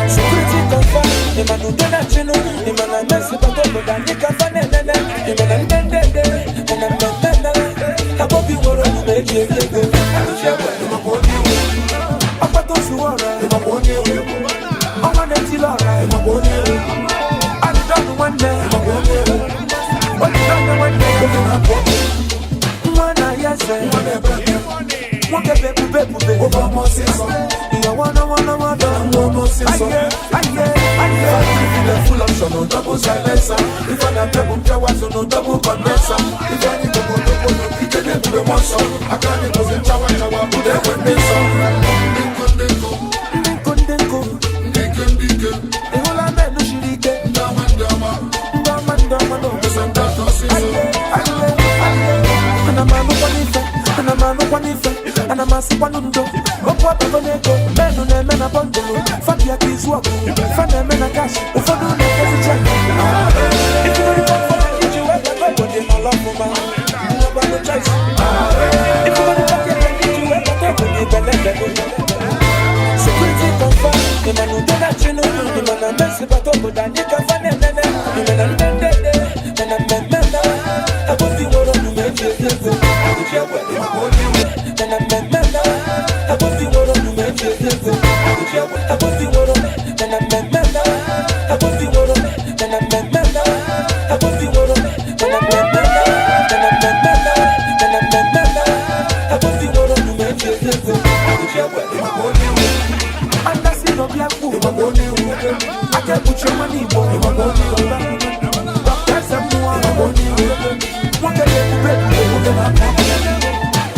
Security confirm, the man who don't know, the man I mess with, but I need a fan and then the man and then and then Abobi woro meji ego. Ọpẹ́ tó sùn ọ̀rẹ́. Ọmọ náà ti lọ rẹ̀. Àdìdọ́nu nwanne. Olùdọ́nu nwanne. Nwa na ya eze. Nwoke bebube bube. Ìyàwó náwó náwó dọ̀. Ayé ayé ayé. Full option, no double silencer. If I not double power, so no double condenser. If I need to go to go, you can do the one song. I can't go to chawa chawa, put them with me song. Ndinko ndinko. Ịhụla menu shiri ike. Ndọma ndọma no. Aye aye aye. Ana m anụkwa n'ife, ana m anụkwa n'ife, ana m asịkwanụ ndo. Okwu abago n'ego, menu na-eme na bọndụlụ. Fabia ka na-esu ọkụ. Fa na-eme na cash, ụfọdụ na-ekezi check. If you no dey work for my iji wee bata obodo n'ọlọ ọfụma, nwekwanụ choice. If you no dey work for my iji wee bata obodo ibele ibele. Security confirm, ịma na udo na-achịnụ, ịma na mmesi bata obodo anyị ka fa na-enene, ịma na ndendede, ma na mmemme na abụzi nwere omume eji ezi ego, agụji egbe, ịmakwa onye iwe, ma na mmemme na abụzi nwere omume eji ezi ego, agụji egbe, abụzi nwere ma na mmemme na abụzi nwere ma na mmemme na abụzi nwere ma na mmemme na ma na mmemme na ma na mmemme na abụzi nwere omume eji ezi ego, agụji egbe, ịmakwa onye iwe. Andasi no bịa kwu, ịmakwa onye iwe. Aka ekpuchi ọnwa n'Igbo, ịmakwa onye iwe. Dr. Eze mmụọ, ịmakwa onye iwe. Nwoke na-ebube ebube na-akpọ.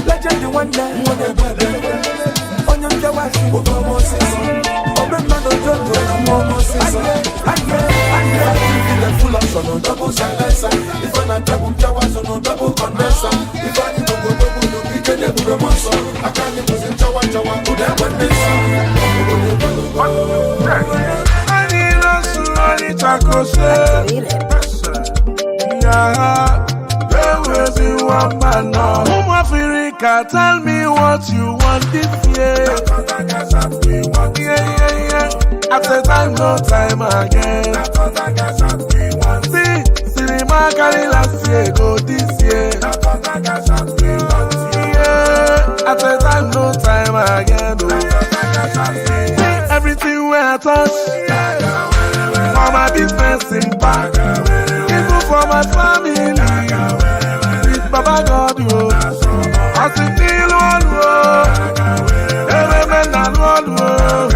Legend nwanne, nwa na-egbu ebe. Onye mpịawa asị, oge ọma osisi. Ome mmadụ ojojo na nwa ọma osisi. Aye, aye, aye. Full option, no double silencer. Ife na-apịa bụ mpịawa azụ, no double condenser. Ife anyị bụ obodo bụ ike na-ebube mmụọ nsọ. Aka anyị bụzi nchawa nchawa, ụda egbe ndị nsọ. Anyị na-asụ anyị chakose. Yeah, there one man now. Ụmụ Africa, tell me what you want this year. Yeah. After time, no time again. See, cinema carry last year, go this year. Yeah, after time, no time again. Oh. See, everything where I touch, for my business impact, even for my family. With Baba God, yo. I see feel one, oh. Every man and one, oh.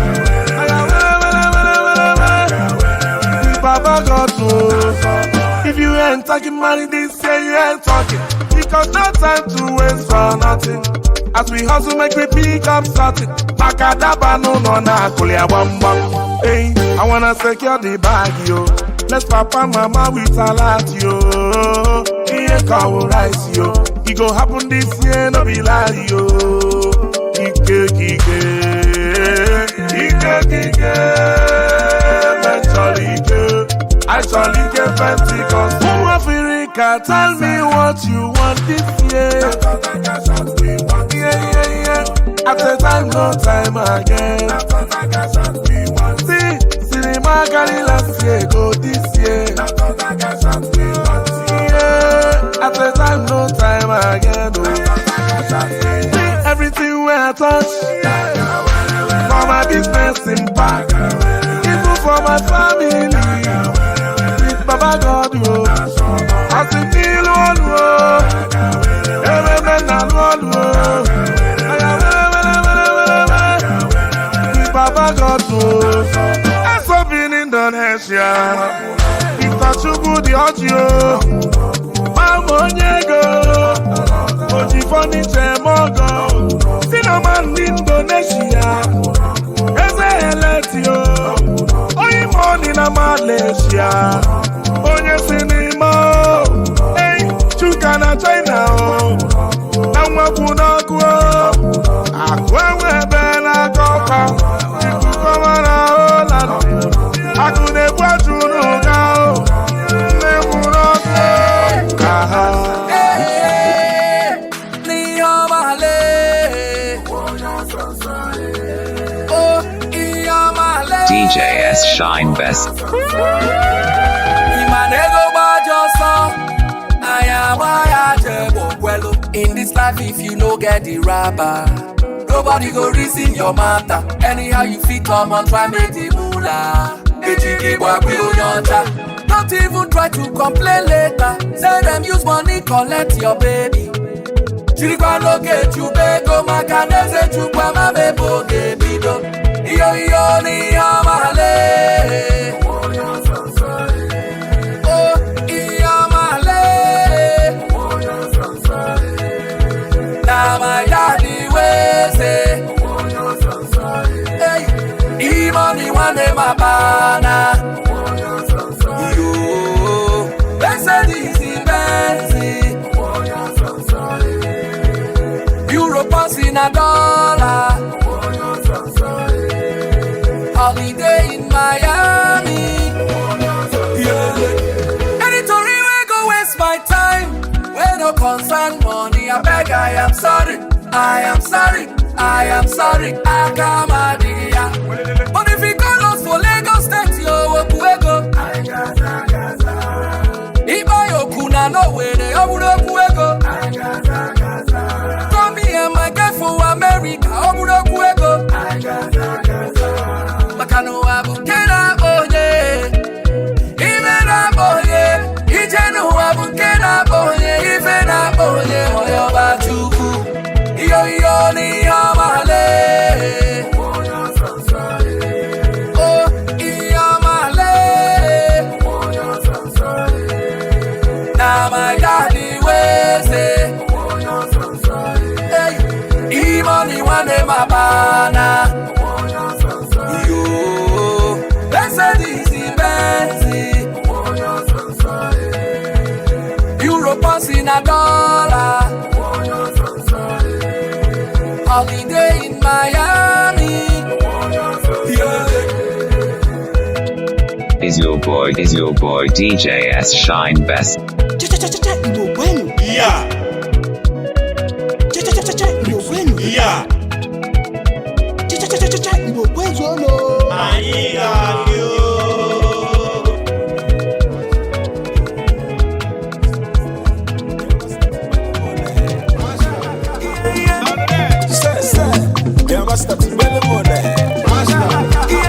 With Baba God, oh. If you ain't talking money this year, you ain't talking. Because no time to waste for nothing. As we hustle, make we pick up something. Makadaba no no na kulia bam bam. Hey, I wanna secure the bag, yo. Let's papa mama with a lot, yo. Here cow rice, yo. It go happen this year, no be lie, yo. Ike ike, ike ike, mentally ike. I shall ike Pentecost. Ụmụ Africa, tell me what you want this year. Yeah. After time, no time again. See, cinema carry last year, go this year. Yeah, after time, no time again. Oh. See, everything where I touch, for my business impact, even for my family. With Baba God, oh. I see feel one, oh. Every man and one, oh. Baba God, oh. That's been Indonesia. Peter Chukwu dị ọjị o. Mama onye ego. Oji fọniche eme ọgọ. Cinnamon ndị Indonesia. Eze eleti o. Onye money na Malaysia. Onye si n'ime o. Ei, Chuka na China o. Na nwekwu n'ọkụ o. Akụ enwe ebe n'aka ọka. Ikuku ọma na Holland. Akụ na-egbu ajụ n'ụga o. Nne nwụrụ ọkụ. Aha. N'ihe ọma lee. Oh, ihe ọma lee. DJ S Shine Best. Ịma na ego gbajọ ọsọ, anyị agba ya jebe okwelu. In this life, if you no get the rubber, nobody go reason your matter. Anyhow you fit come on, try make the moolah. Ejike gbagbe onye ọcha. Don't even try to complain later. Say them use money collect your baby. Jirikwa n'oge chukwu ego maka na eze chukwu amamebe oge bido. Iyo iyo n'ihe ọma lee. Oh, ihe ọma lee. Na my daddy wey say, hey, e-money nwanne m abana. Yo, Mercedes Benz. Euro pounds in a dollar. Holiday in concern money, I beg, I am sorry, I am sorry, I am sorry. Aka m adịghị ya. But if you call us for Lagos State, yo, okwu ego. Ịkpọ ya oku na n'Owerri, ọ bụrụ okwu ego. Come here, my girl for America, ọ bụrụ okwu ego. Maka na ụwa bụ nke na-akpọ onye. Ife na-akpọ onye. Ije n'ụwa bụ nke na-akpọ onye. Ife na-akpọ onye. Onye ọba Chukwu. Iyo iyo n'ihe ọma lee. Oh, ihe ọma lee. Na my daddy wey say. Hey, e-money nwanne m abana. Yo, Mercedes Benz. Euro pounds in a dollar. Holiday in Miami. Yeah. Is your boy DJ S Shine Best? Cha cha cha cha cha Igbo kwenu. Yeah. Cha cha cha cha cha Igbo kwenu. Yeah. Cha cha cha cha cha cha Igbo kwenu. Anyị ga-adị o. Yeah, master, well, more there. But you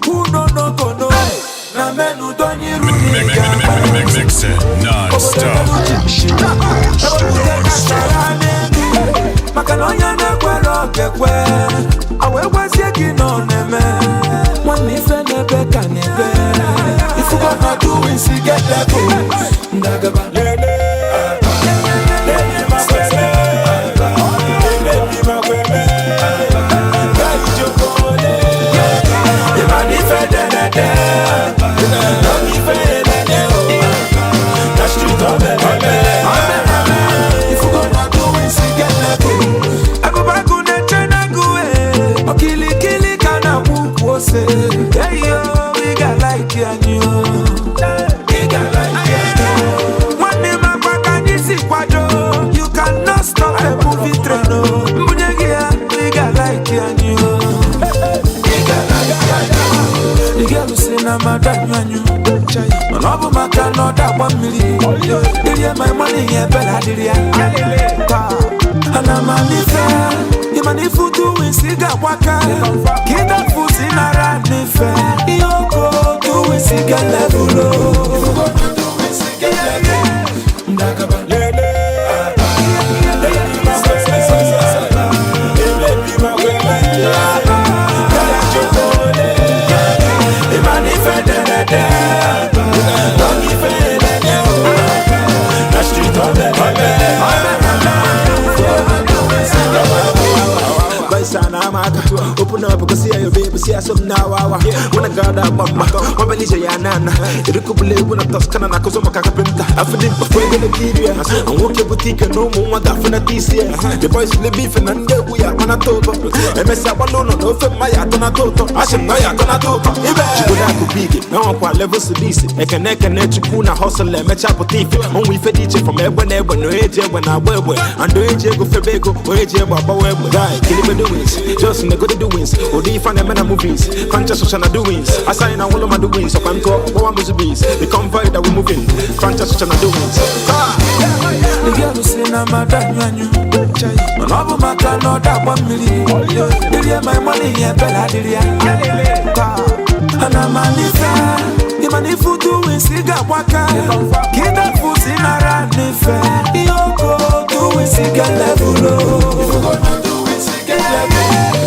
Who no no go no? Na menu donyi Mix it non-stop. Maka na onye na-ekwere okekwe a wee gwazie gị na ọ na-eme nwanne ife na-ebe ka na-ebe ifugo na doings get level ndagaba. Lele, lele makweme, lele makweme, kaijokole. Ịma na ife denede, na ife elele o, na street ọ na-eme. Ifugo na doings get level. Agụbagụ na-eche n'agụ e, okilikili ka na-akwụ ukwu ose. Eyo, ị ga-like anyị o. Ị ga-like anyị o. Nwanne m akwa ka anyị si kwado. You cannot stop a moving train o. Mbunye gị ya, ị ga-like anyị o. Ị ga-like anyị o. The girl si na mmadụ anyụ anyụ mana ọ bụ maka na ọ dagba mmiri irie my money ya ebela adịrị ya Taa, ana m anife ịma na ifu duwins ị ga-agbaka ka ịdafu si nara n'ife ihe oko duwins ga level o. Ndagaba. Lele, lele makweme, lele makweme, kaijokole. Ịma na ife denede, na ife elele o, na street ọ na-eme. Baisana amaka. Open up, go see your baby, see some now. When I got up, mama, my belly, ya nana. Irikubule, when I Toscana, na kozo makakapenta. After before Nigeria, and walk your boutique and no more than this year. The boys will be and we are on a toto. MS Abalono, no Maya Tonatoto, I should know Yatonatoto. Chibuda Kubiki, no one levels to this. Ekaneka Nechukuna hustle, Mechapotif, only Fediche from Ebon Ebon, no age when I wear, and do age go Febego, or age Baba Guy, Kiliba doings, just in the good doings, or the fan and movies, Franchise Ocean doings. I sign all of my doings, so I'm called one bees. The convoy that we're moving, Franchise Ocean doings. The girl si na mmadụ anyụ anyụ mana ọ bụ maka na ọ dagba mmiri irie my money ya ebela adịrị ya Taa, ana m anife ịma na ifu duwins ị ga-agbaka ka ịdafu si nara n'ife ihe oko duwins ga level o.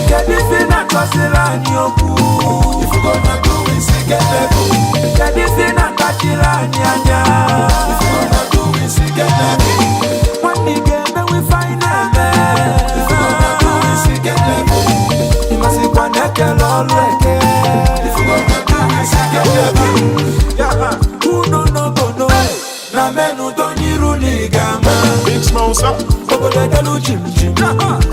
Kedu ife na-akọsiri anyị okwu Kedu ife na-akpachiri anyị anya Nwanne ị ga-emenwe ife anyị na-eme Ịmasịkwa na ekele ọlụ eke Unu n'obodo na menu donyiru na ị ga-ama Big Smosa. Obodo edelu jim jim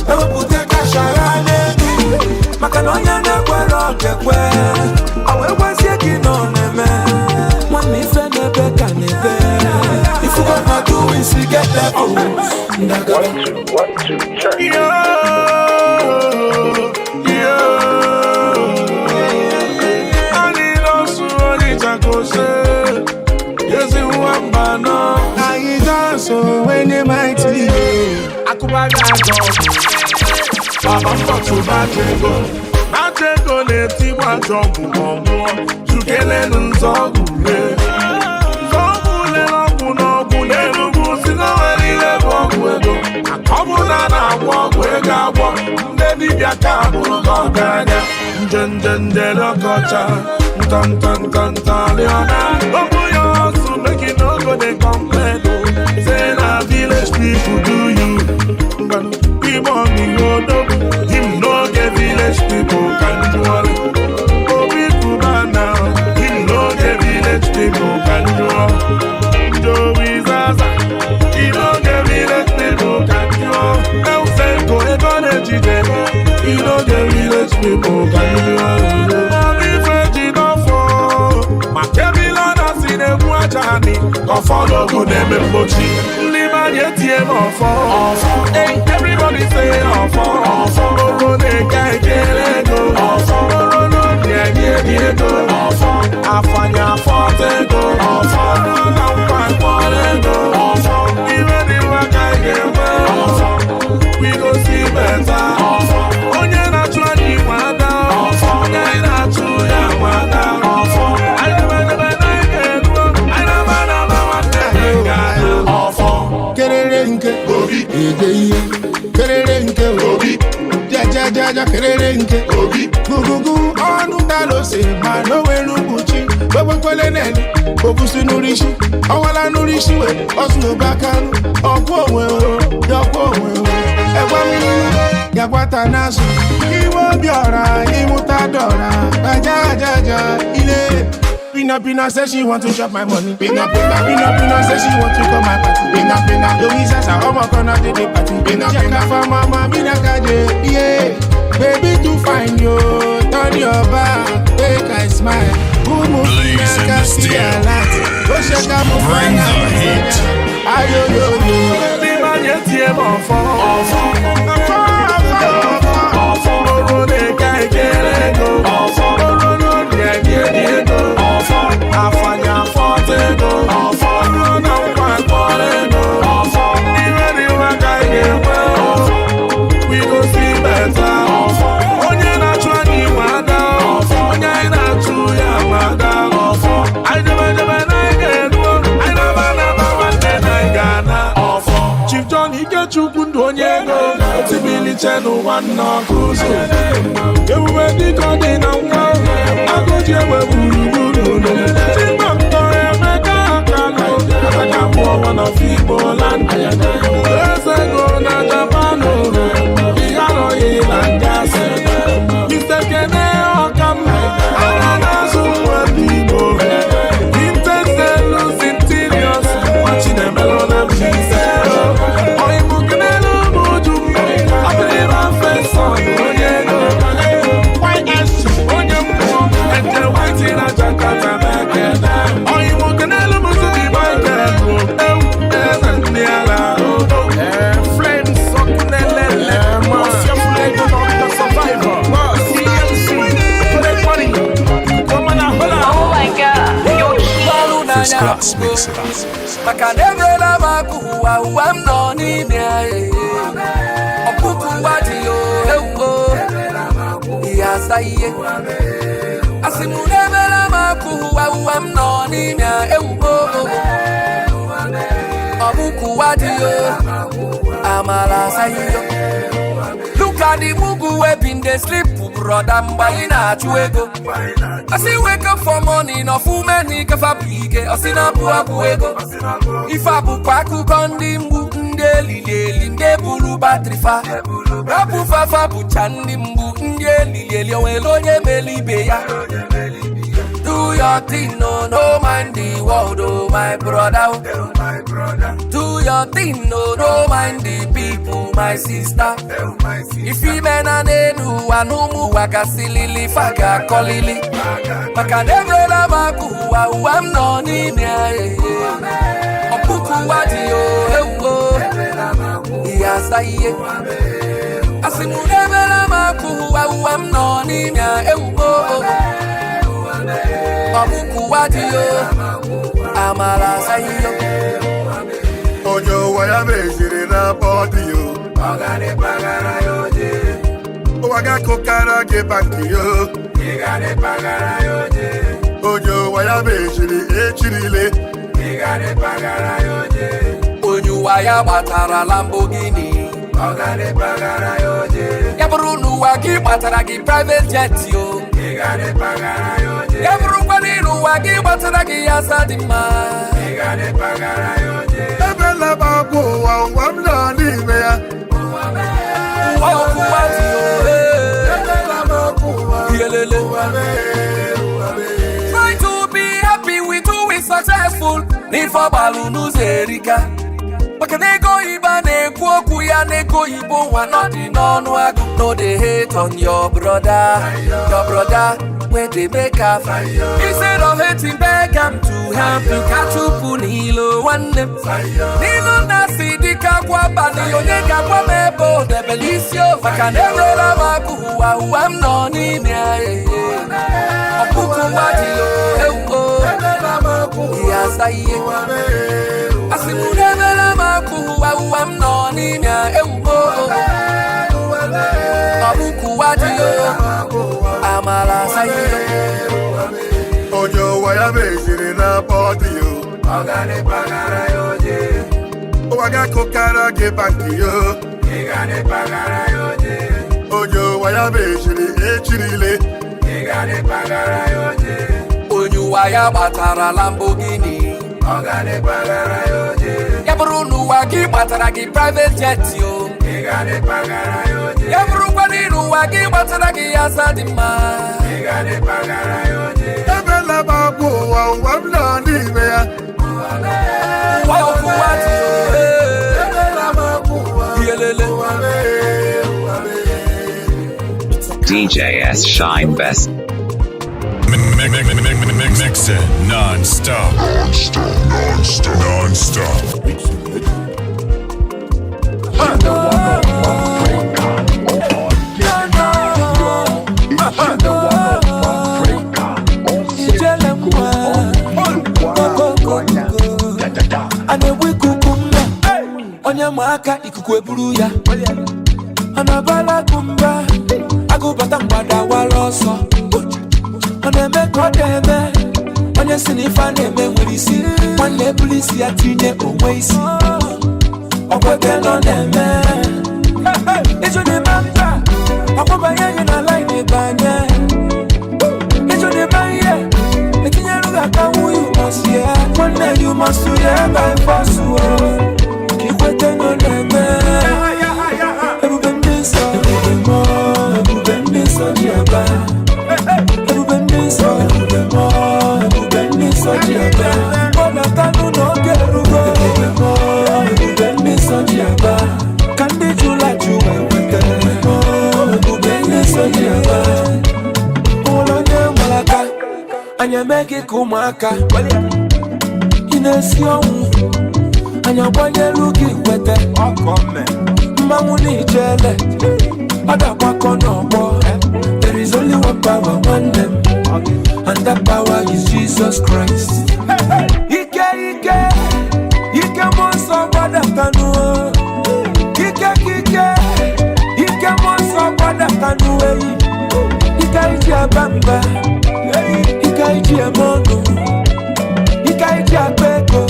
ewepụta kashara n'elu maka na onye na-ekwere okekwe ọ wee gwazie gị na ọ na-eme. Ndagara. 1 2 1 2 check. Anyị nọsụ onye yezi nwa mba nọ. Anyị dance when they mighty. Akụbaga ajọ ọgwụ. Baba mkpọtụ bachego. Bachego na-etigbu ajọ ọgwụ ma ọ nwụọ. Chukelenu nzọọgwụ lee. Nzọọgwụ lere ọgwụ n'ọgwụ n'Enugwu si na o nwere ihe bụ ọgwụ ego. Ọ bụ na a na-agwọ ọgwụ ego agwọ, ndị dibịa ka bụrụ gị ọgaranya. Nje nje nje lọkọcha, nta nta nta nta rịọna. Open your hustle, make you no go dey complain o. Say na village people do you. Ngwanu, Igbo mi odogwu, him no get village people can do all. Obi Cubana, him no get village people can do all. Joey Zaza, he no get village people can do all. El Senko, ego na-ejide, he no get village people can do all. Obi Feji n'ọfọ, ma Kebila na si na-egwu aja anị, ka ọfọ n'ogu na-eme mgbochi. Ndị be anyị etie m ọfọ. Hey, everybody say ọfọ. Ọfọ. Oro na-eke ekele ego. Ọfọ. Oro n'obi enye gị ego. Ọfọ. Afanye afọta ego. Ọfọ. Oro na nkwa mkpọrọ ego. Ọfọ. Iwe dị mma ka anyị ga-enwe. Ọfọ. We go see better. Ọfọ. Onye na-achụ anyị nwe ada. Ọfọ. Onye anyị na-achụ ya nwe ada. Ọfọ. Anyị debe debe na anyị ga-eruo. Anyị na-aba na-aba nwanne anyị ga-adụ. Ọfọ. Kerere nke obi ede ihe. Kerere nke obi jajajaja kerere nke obi gugugu ọnụ dalose ma n'onwere mkpuchi gbegbekwele neli obusi n'urisi ọwala n'urisi we ọsụ n'ụbakanụ ọkwụ onwe o yọkwụ onwe o ẹgwa mmiri yagwata n'azụ iwe obiọra ịmụta dọra ajajaja ile. Pina Pina say she want to chop my money. Pina Pina Pina Pina say she want to come my party. Pina Pina Louisa Sasa omo kona to the party. Pina Pina for mama Mina kaje. Yeah, baby too fine yo. Turn your back, make I smile. Umu Blaze in the steel. Bring the heat. Ayo yo yo. Ndị be anyị etie m ọfọ. Ọfọ. Ọfọ, ọfọ, ọfọ. Oro na-eke ekele ego. Ọfọ. Oro n'obi enye gị ego. Ọfọ. Afanye afọta ego. Ọfọ. Oro na nkwa mkpọrọ ego. Ọfọ. Iwe dị mma ka anyị ga-enwe. Ọfọ. We go see better. Ọfọ. Onye na-achụ anyị nwe ada. Ọfọ. Onye anyị na-achụ ya nwe ada. Ọfọ. Anyị debe debe na anyị ga-eruo. Anyị na-aba na-aba nwanne na anyị ga-ana. Ọfọ. Chief John Ikechukwu ndụ onye ego otibiliche n'ụwa nna ọkụ ụzọ ebube dịka ọ dị na nwa agụji egbe gburugburu Chimamanda Emeka Akalụ aka mụọ one of Igbo land eze ego na Japan ihe arọghị na ngasị Mr. Kene Ọkam ara na-azụ nwa ndị Igbo Intestelu Sintilius nwa Chinemelu na Mbaise Oh my God, you're First class mixing. Maka na emeela m akụ ụwa ụwa m nọ n'ime ya ọkpụkụ ụwa dị yo ewuo ihe asa ihe asị m na emeela m akụ ụwa ụwa m nọ n'ime ya ewuo ọkpụkụ ụwa dị yo amala asa ihe. Look at the mugu wey been dey sleep, brother mgbe anyị na-achụ ego. Asị wake up for morning ọfụ meni kafa bụ ike ọsị na abụ abụ ego. Ife a bụkwa akụkọ ndị mgbu ndị elili eli ndị buru batrị fa rapụ fafa bụcha ndị mgbu ndị elili eli onwere onye mere ibe ya. Do your thing, no, no mind the world, oh my brother. Do your thing, no, no mind the people, my sister. If you men and enu anumu wakasilili faga kolili. Maka nevrela maku wa uam no ni mia. Opuku wa di yo ewo. Ihe asa ihe. Asị m ebela m akwa ụwa, ụwa m nọ n'ime a ewugo. Ọ bụkwa ụwa dị yo, amara asa ihe. Onye ụwa ya meziri na bọdị yo. Ụwa ga-akụkara gị bankị yo. Onye ụwa ya meziri echirile. Onye ụwa ya gbatara Lamborghini, ya bụrụ na ụwa gị gbatara gị private jet yo, ya bụrụkwa na ụwa gị gbatara gị ya asa dị mma. Ebela m akwa ụwa, ụwa m nọ n'ime ya. Ụwa ọkụwa dị yo. Yelele. Try to be happy with who is successful. N'ife ọgbalụ n'ụzọ erika. Maka na ego oyibo a na-ekwu okwu ya na ego oyibo nwa nọdị n'ọnụ agụ. No dey hate on your brother, your brother wey dey make am. Instead of hating, beg am to help you ka chụpụ n'ilo nwanne m. N'ilu na si dịka akwa abalị, onye ga-agwa m ebe o debere isi o, maka na enwela m akụ ụwa, ụwa m nọ n'ime ya. Ọkpụkụ nwa dị o ewuo ihe asa ihe. Asị m na ebere m akụ ụwa, ụwa m nọ n'ime ya ewuo. Ọkpụkụ ụwa dị o, amara asa ihe. Onye ụwa ya meziri na bọdị yo. Ụwa ga-akụkara gị bankị yo. Onye ụwa ya meziri echirile. Onye ụwa ya gbatara Lamborghini, ya bụrụ na ụwa gị gbatara gị private jet yo, ya bụrụkwa na ụwa gị gbatara gị ya asa dị mma. Ebela m akwa ụwa, ụwa m nọ n'ime ya. Ụwa ọkụwa dị o yelele. DJ S Shine Best. Mix it non-stop. Non-stop. Non-stop. Non-stop. Ijele nwa, okokoko, a na-egbu ikuku mma, onye ma aka ikuku eburu ya. Ọ na-abala agụ mba, agụbata mgbada wara ọsọ. Ọ na-eme ka ọ na-eme, onye si na ife a na-eme nwere isi, nwanne ebulu isi ya tinye onwe isi. Ọkwete nọ na-eme, ịjụ n'ime mba, ọkwụbanye anyị na laịn banye. Ịjụ n'ime ihe, etinyere gị aka nwu, you must hear. Nwanne, you must hear by force o. Ka ikwete nọ na-eme. Ebube ndị nsọ, ebube mọ, ebube ndị nsọ ji aba. Ebube ndị nsọ, ebube mọ, ebube ndị nsọ ji aba. Gbọdatanụ n'oge erugo. Ebube mọ, ebube ndị nsọ ji aba. Ka ndị jụrụ ajụ wee nweta. Ebube mọ, ebube ndị nsọ ji aba. Ụlọ onye nwere aka, anyị eme gị ka ụmụaka. Ị na-esi ọnwụ, anyị agbanyelu gị kwete. Mmanwụ na ijele, ọ ga-agbakọ n'ọgbọ. There is only one power, nwanne m, and that power is Jesus Christ. Ike, ike, ike mmụọ nsọ gbadatanụ. Ike, ike, ike mmụọ nsọ gbadatanụ eyi. Ike iji aba mba, ike iji eme ọnụ, ike iji akpa ego,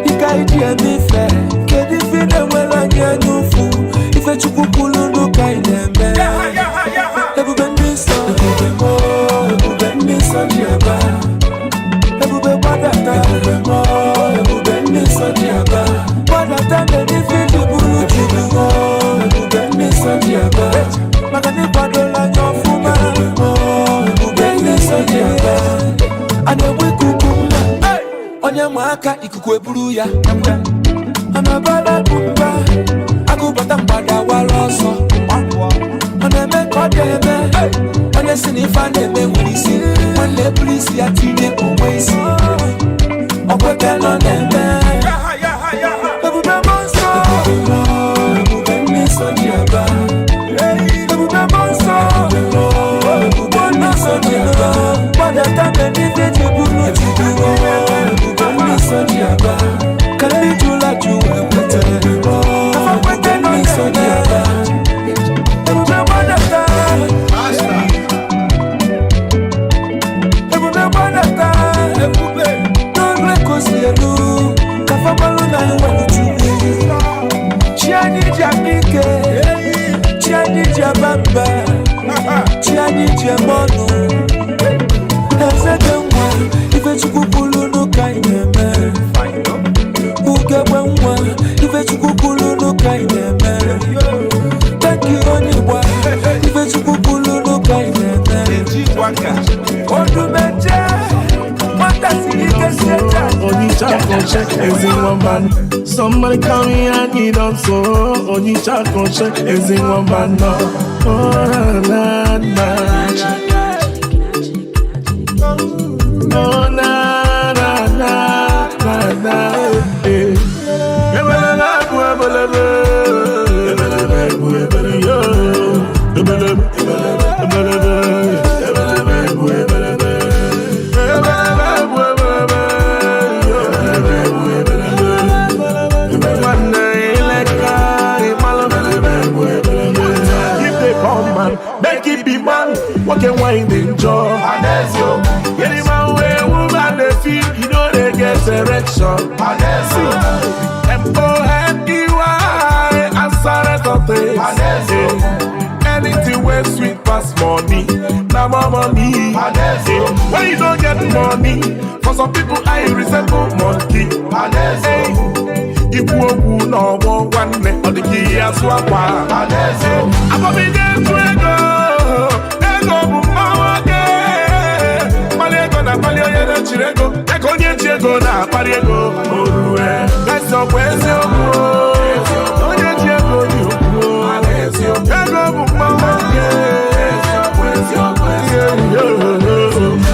ike iji eme ife. Kedu ife ị na-enwere anyị anya ụfụ? Ife Chukwu kwuru n'ụka anyị na-eme. Ebube ndị nsọ, ebube mọ, ebube ndị nsọ ji aba. Ebube gbadata, ebube mọ, ebube ndị nsọ ji aba. Gbadata mere ife iji bụrụ Chukwu mọ, ebube ndị nsọ ji aba. Maka na ịkwadola anya ọfụma. Ebube mọ, ebube ndị nsọ ji aba. A na-egbu ikuku mma, onye ma aka ikuku eburu ya. Ọ na-abala agụ mba, agụbata mgbada wara ọsọ. Ọ na-eme ka ọ dị eme, onye si na ife a na-eme nwere isi, nwanne eburu isi ya tinye onwe isi. Ọkwete nọ na-eme. Ebube mmụọ Ebube ndị nsọ ji aba. Ebube mmụọ nsọ. Ebube ndị nsọ ji aba. Gbadata n'eluigwe ji bụrụ Chukwu. Ebube ndị nsọ ji aba. Ka ndị jụrụ ajụ wee kweta. Afa kweta na ndị nsọ ji aba. Ebube gbadata. Ebube gbadata. Ebube n'olu ekosi elu. Ka famalụ na enwere Chukwu. Chi anyị ji akpa ike. Chi anyị ji aba mba. Chi anyị ji eme ọnụ. Eze dị nwa, ife Chukwu kwuru n'ụka anyị na-eme. Ugegbe nwa, ife Chukwu kwuru n'ụka anyị na-eme. Thank you onye Igbo, ife Chukwu kwuru n'ụka anyị na-eme. Odumeje, nwata siri ike si eje. Onitsha conche, ezi nwa mba. Somebody call me, I need on so. Onitsha conche, ezi nwa mba no. Oh na na. Oh na na na na na. Eh. Ebelebe ebu ebelebe. Ebelebe ebu ebelebe yo. Ebelebe ebelebe. Ebelebe ebu ebelebe. Ebelebe ebu ebelebe. Ebelebe ebu ebelebe. Nwanne ileka ịmalụ. Ebelebe ebu ebelebe. If they come man, make it be man. Nwoke nwanyị dị njọ. Any man wey woman dey feel, you no dey get erection. See, M-O-N-E-Y, answer rest of things. Yeah. Anything wey sweet pass money, na more money. Yeah. When you don't get money, for some people I resemble monkey. Hey. Ikwu okwu n'ọgbọ nwanne, ọ dị ka ihe asụ akwa. Abọmide etu ego, ego bụ mma nwoke. Mkpali ego na-akpali onye na-echiri ego, ya ka onye ji ego na-akpali ego. Orue, eziokwu eziokwu, onye ji ego dị okwu. Ego bụ mma nwoke.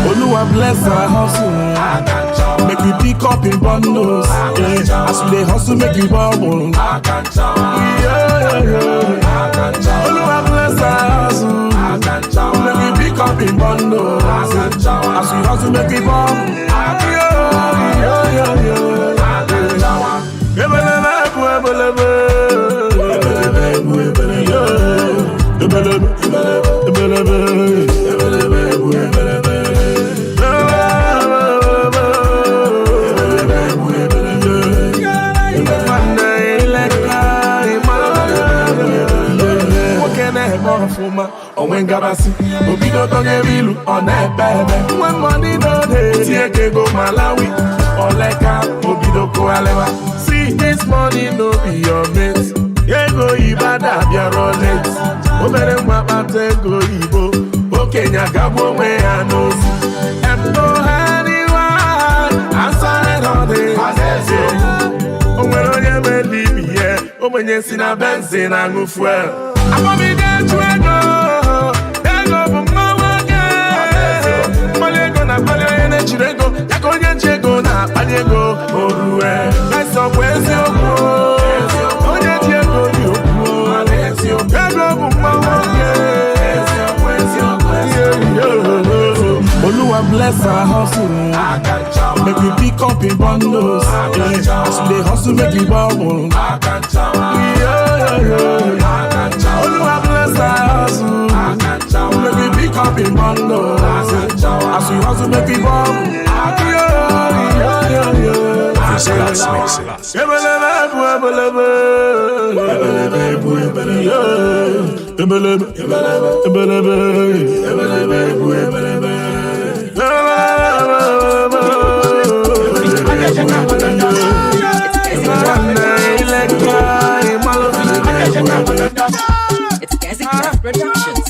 Oluwa bless our hustle. Make we pick up in bundles. Yeah. As we dey hustle, make we bubble. Yeah, yeah. Oluwa bless our hustle. Make we pick up in bundles. As we hustle, make we bubble. Yeah, yeah, yeah, yeah. Ebelebe, ebelebe. Ebelebe, ebelebe. Ebelebe, ebelebe. Ebelebe, ebelebe. Onwe ngabasị obido dọnyere ilu ọ na-ebe ebe nwe money no dey tie ego Malawi oleka obido kụghalịwa. See this money no be your mate. Ego Ibada bịara late. Obere nwa kpata ego oyibo okenye agagbu onwe ya n'ozi. M-O-N-E-Y, answer all this. O nwere onye mere ibi ya ogbenye si na benzi na aṅụ fuel. Abọmide echu ego, ego bụ mma nwoke. Mkpali ego na-akpali onye na-echiri ego, ya ka onye ji ego na-akpali ego. Orue, eziokwu eziokwu, onye ji ego dị okwu. Ego bụ mma nwoke. Oluwa bless our hustle. Make we pick up in bundles. Yeah. As we dey hustle, make we bubble. Yeah, yeah. Oluwa bless our hustle. Make we pick up in bundles. As we hustle, make we bubble. Yeah, yeah, yeah, yeah. First class mixing. Ebelebe, ebelebe. Ebelebe, ebelebe. Ebelebe, ebelebe. Ebelebe, ebelebe. It's Gazi Jeff Productions.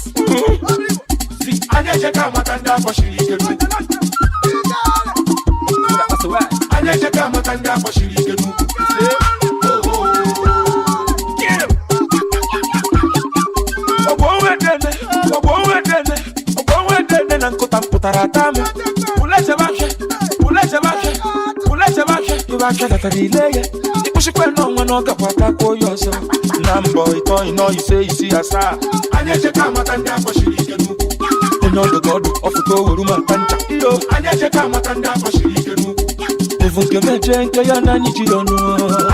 Mkpụchikwe n'ọnwa na ọ gakwa atakwa onye ọzọ. Na mbọ ịtọ ịnọ ise isi asaa. Anyị echeka amata ndị akpọchiri ike n'ukwu. Onye ọdụ ka ọdụ ọfụta oweru ma nta ncha. Iyo. Anyị echeka amata ndị akpọchiri ike n'ukwu. Ovu nke meje nke ya na anyị ji ọnụ.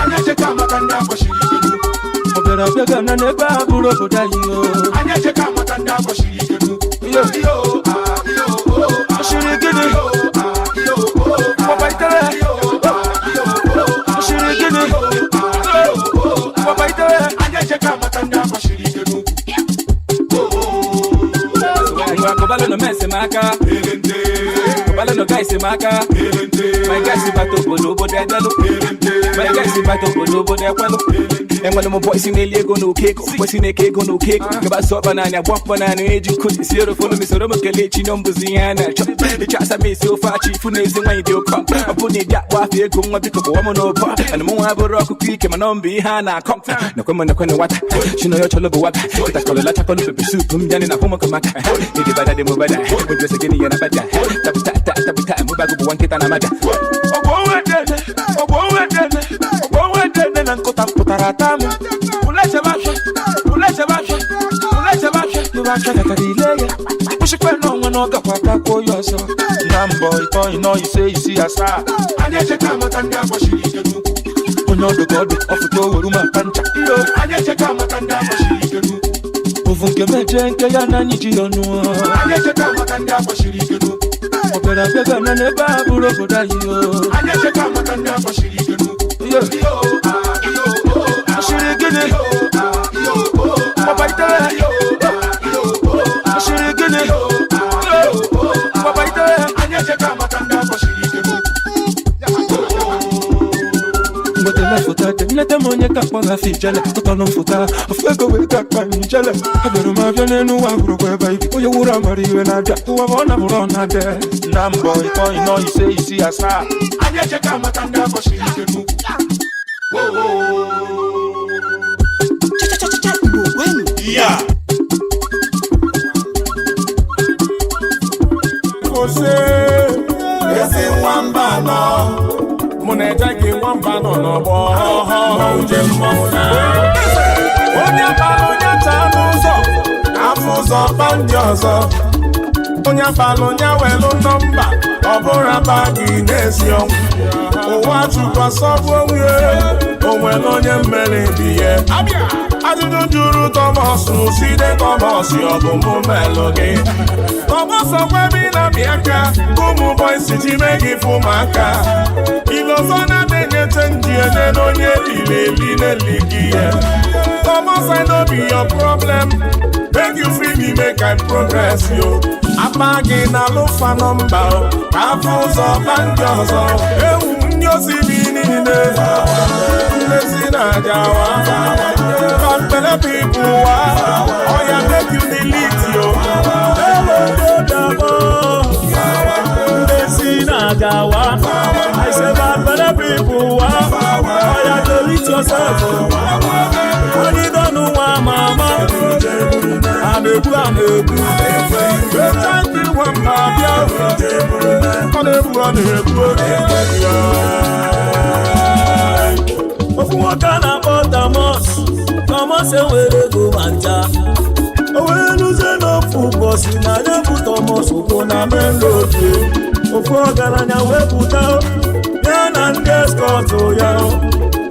Anyị echeka amata ndị akpọchiri ike n'ukwu. Ọ bịara abịa gana n'ebe a bụrụ obodo anyị o. Anyị echeka amata ndị akpọchiri ike n'ukwu. Iyo. Iyo. Ah, iyo. Oh, ah. Shiri gịnị? Iyo. Ah, iyo. Oh, ah. Papa itere. Iyo. Ah, iyo. Oh, ah. Shiri gịnị? Iyo. Ah, iyo. Oh, ah. Papa itere. Anyị echeka amata ndị akpọchiri ike n'ukwu. Kobalo no mess maka. Kobalo no guys maka. My guys bato obodo obodo edelu. My guys bato obodo obodo ekwelu. Enwere m boys na-eli ego n'oke ego, boys na-eke ego n'oke ego. Gaba sọ banana, gbọ banana, eji nkụ esi ero folo mi soro m kelee chi nọ mbụzi ihe a na-achọ. Ịchọ asa m esi ofe achị ifu na ezi nwaanyị dị ụkọ. Ọ bụ na ịdị akpọ afọ ego nwa biko kpọwa m n'ụbọ. Ana m nwa abụrụ ọkụkọ ike mana ọ mbụ ihe a na-akọ. Nakwe m nakwe na nwata, chinoyo chọlọ bụ waka. Kịtakọlọ lachakọlọ pepe sup m bịanị na hụmụkọ maka. Ịdị bada dị mụ bada, ụjọ gịnị ya na bada. Tabuta ta tabuta, mụbago bụ nwa nkịta na mada. Ọgbọ nwedene na nkụta mpụtara ata m. Ulechebe afịa, gatara ile ya. Mkpụchikwe n'ọnwa na ọ gakwa atakwa onye ọzọ. Na mbọ ịtọ ịnọ ise isi asaa. Anyị echeka amata ndị akpọchiri ike n'ukwu. Onye ọdụ ka ọdụ ọfụta oweru ma nta ncha. Iyo. Anyị echeka amata ndị akpọchiri ike n'ukwu. Ovu nke meje nke ya na anyị ji ọnụ. Anyị echeka amata ndị akpọchiri ike n'ukwu. Ọ bịara abịa gana n'ebe a bụrụ obodo anyị o. Anyị echeka amata ndị akpọchiri ike n'ukwu. Iyo. Iyo. Ah, iyo. Oh, ah. Shiri gịnị? Iyo. Ah, iyo. Oh, ah. Papa itere. Iyo. Ah, iyo. Oh, ah. Shiri gịnị? Iyo. Ah, iyo. Oh, ah. Papa itere. Anyị echeka amata ndị akpọchiri ike n'ukwu. Nleta m onye ka mkpọ gafe ijele tụtọnụ mfụta ofu ego wee ka akpa njele abịara m abịa n'elu ụwa hụrụkwa ebe ibi onye wuru amara iwe na-abịa ụwa bụ ọ na-abụrụ ọ na-abịa na mbọ ịtọ ịnọ ise isi asaa. Anyị echeka amata ndị akpọchiri ike n'ukwu. Cha-cha-cha-cha, Igbo kwenu. Yeah. Kwụsị ezi nwamba nọ mụ na-eje gị nwamba nọ n'ọgbọ uje mmọnwụ na onye kpara onye taa n'ụzọ afọ ụzọ kpa ndị ọzọ onye kpara onye welụ nọmba ọ bụrụ akpa gị n'ezi ọnwụ ụwa chukwu sọbụ onwe o nwere onye mmeri bi ya ajụjụ jụrụ Tọmọs side Tọmọs ọ bụ mụ melụ gị Tọmọs ọkwa ebe ị na-amị aka ka ụmụ bọysi ji mee gị fụ ụmụaka ilozo na-adenye chenji enye n'onye lili eli na-eli gị ya Thomas, I no be your problem. Make you free me, make I progress yo. Akpa gị na alụfa nọmba o, ka afọ ụzọ kpa ndị ọzọ. Ewu ndị osi bi niile, ndezi na ajawa. Bad belle people wa, oya make you delete yo. Ewo dodabo, ndezi na ajawa. I say bad belle people wa, oya delete yourself o. Onye dọnụ nwa mama, a na-egbu a na-egbu. Echa ndị nwa m na-abịa, ọ na-egbu ọ na-egbu Ofu nwoke a na-akpọ Thomas, Thomas enwere ego ma ncha. O wee luzie n'ofu ụbọchị na ya bụ Thomas ụkwụ na main road. Ofu ọgaranya wee pụta ya na ndị eskọtụ ya.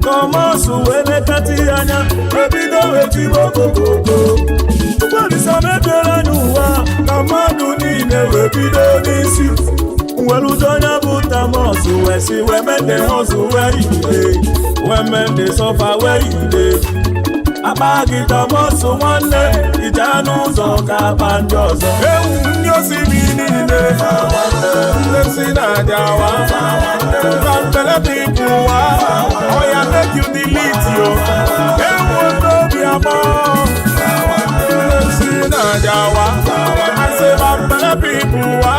Thomas wee nekata ya anya, ebido wee tibe okokoko. Ụgbọelisa mebiela anya ụwa ka mmadụ niile wee bido n'isi. Nwere ụjọ onye bụ Thomas wee si wee mende hustle wee ide, wee mende suffer wee ide. Akpa gị Thomas nwanne, ije n'ụzọ ka akpa ndị ọzọ. Ewu ndị osi bi niile, ndezi na ajawa. Bad belle people wa, oya make you delete yo. Ewu ndị obi abụọ, ndezi na ajawa. I say bad belle people wa,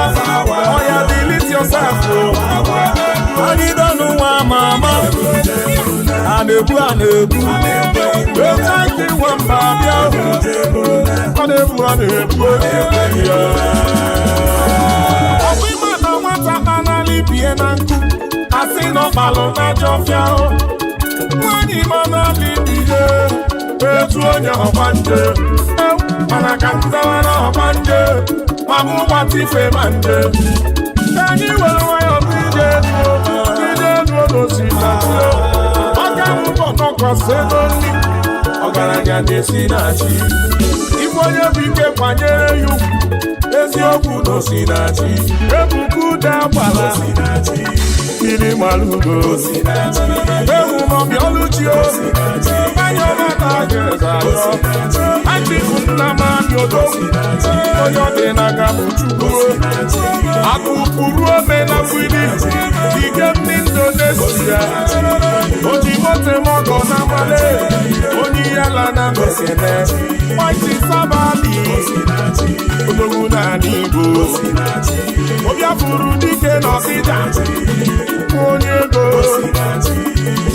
oya delete yourself yo. Anyị dọnụ nwa mama, a na-egbu a na-egbu. Echa ndị nwamba bịa, ọ na-egbu ọ na-egbu Ọkwa ịma na nwata kpanala ibie na nkụ, asị na ọ kpalụ n'ajọ ọfịa o. Nwaanyị Etu onye ọgbanje, mana ka nzawa na ọgbanje, ma mụ gbata ife ma nje. Ka anyị were nwayọọ bụ ije nuo, ije nuo n'osita nuo. Ọka mbọ nọkwasị ego nri, ọgaranya na-esi na chi. Igwe onye bụ ike kwanyere ya ugwu, eziokwu n'osinachi. Ebuka ude agbara mmiri malugo. Ewu mọbi ọlụchi o, anya ọmata ga-eze ayọ. Atiku nna m amị odo, onye ọ dị n'aka bụ Chukwu. Akụkpụrụ ome na mgbidi, ike ndị Indonesia. Oji moto mọgọ na male, onye yala na mekene. Mighty Sabali, odogwu n'ala Igbo. Obiafuru dike n'Ọkịja, onye ego.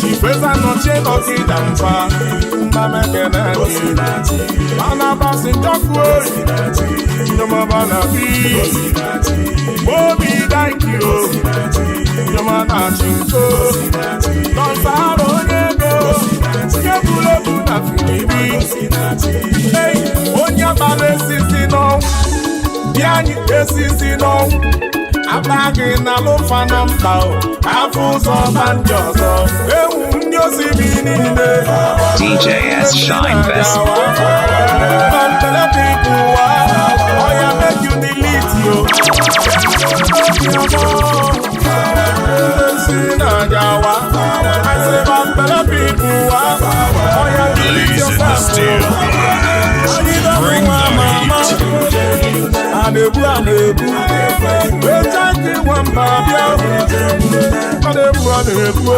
Chikweza nọchie n'Ọkịja mfa, mba mekene gị. Anabasi njọkụ oyi, nyọmọba na bi. Obi daiki o, nyọmọ na-achị nso. Nọsara onye ego, onye buru ebu na Filipi. Ei, onye gbara esisi n'ọnwụ, bịa anyị esisi n'ọnwụ. Akpa gị na lụfa na mba o, afọ ụzọ ba ndị ọzọ. Ewu ndị osimiri niile. DJ S Shine Best. Bantele people wa, oya make you delete yo. I say bantele people wa, oya delete Blazing the yourself. steel. Bring the heat. Anebu anebu, wechaki wamba bịa. Anebu anebu,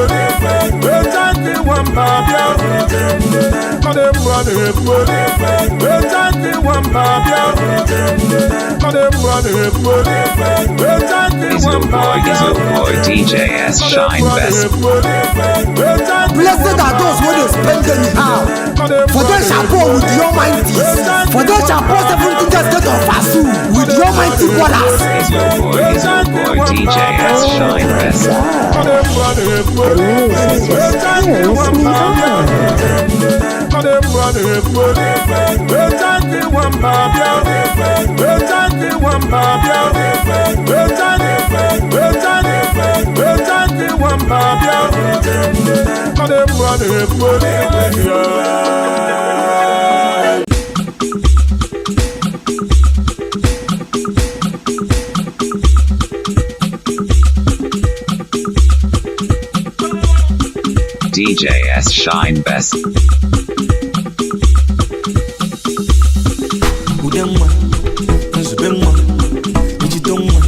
wechaki wamba bịa. Anebu anebu, wechaki wamba bịa. Anebu anebu, wechaki Is your wamba boy, is your boy DJ S Shine Best. Blessed are those wey dey spend anyhow, for they shall pour with the Almighty. For they shall pour 70 state of Fasu with the Almighty borders. Is your boy DJ S Shine Best. Yeah. DJ S Shine Best. Ude nwa, nzube nwa, ijide nwa,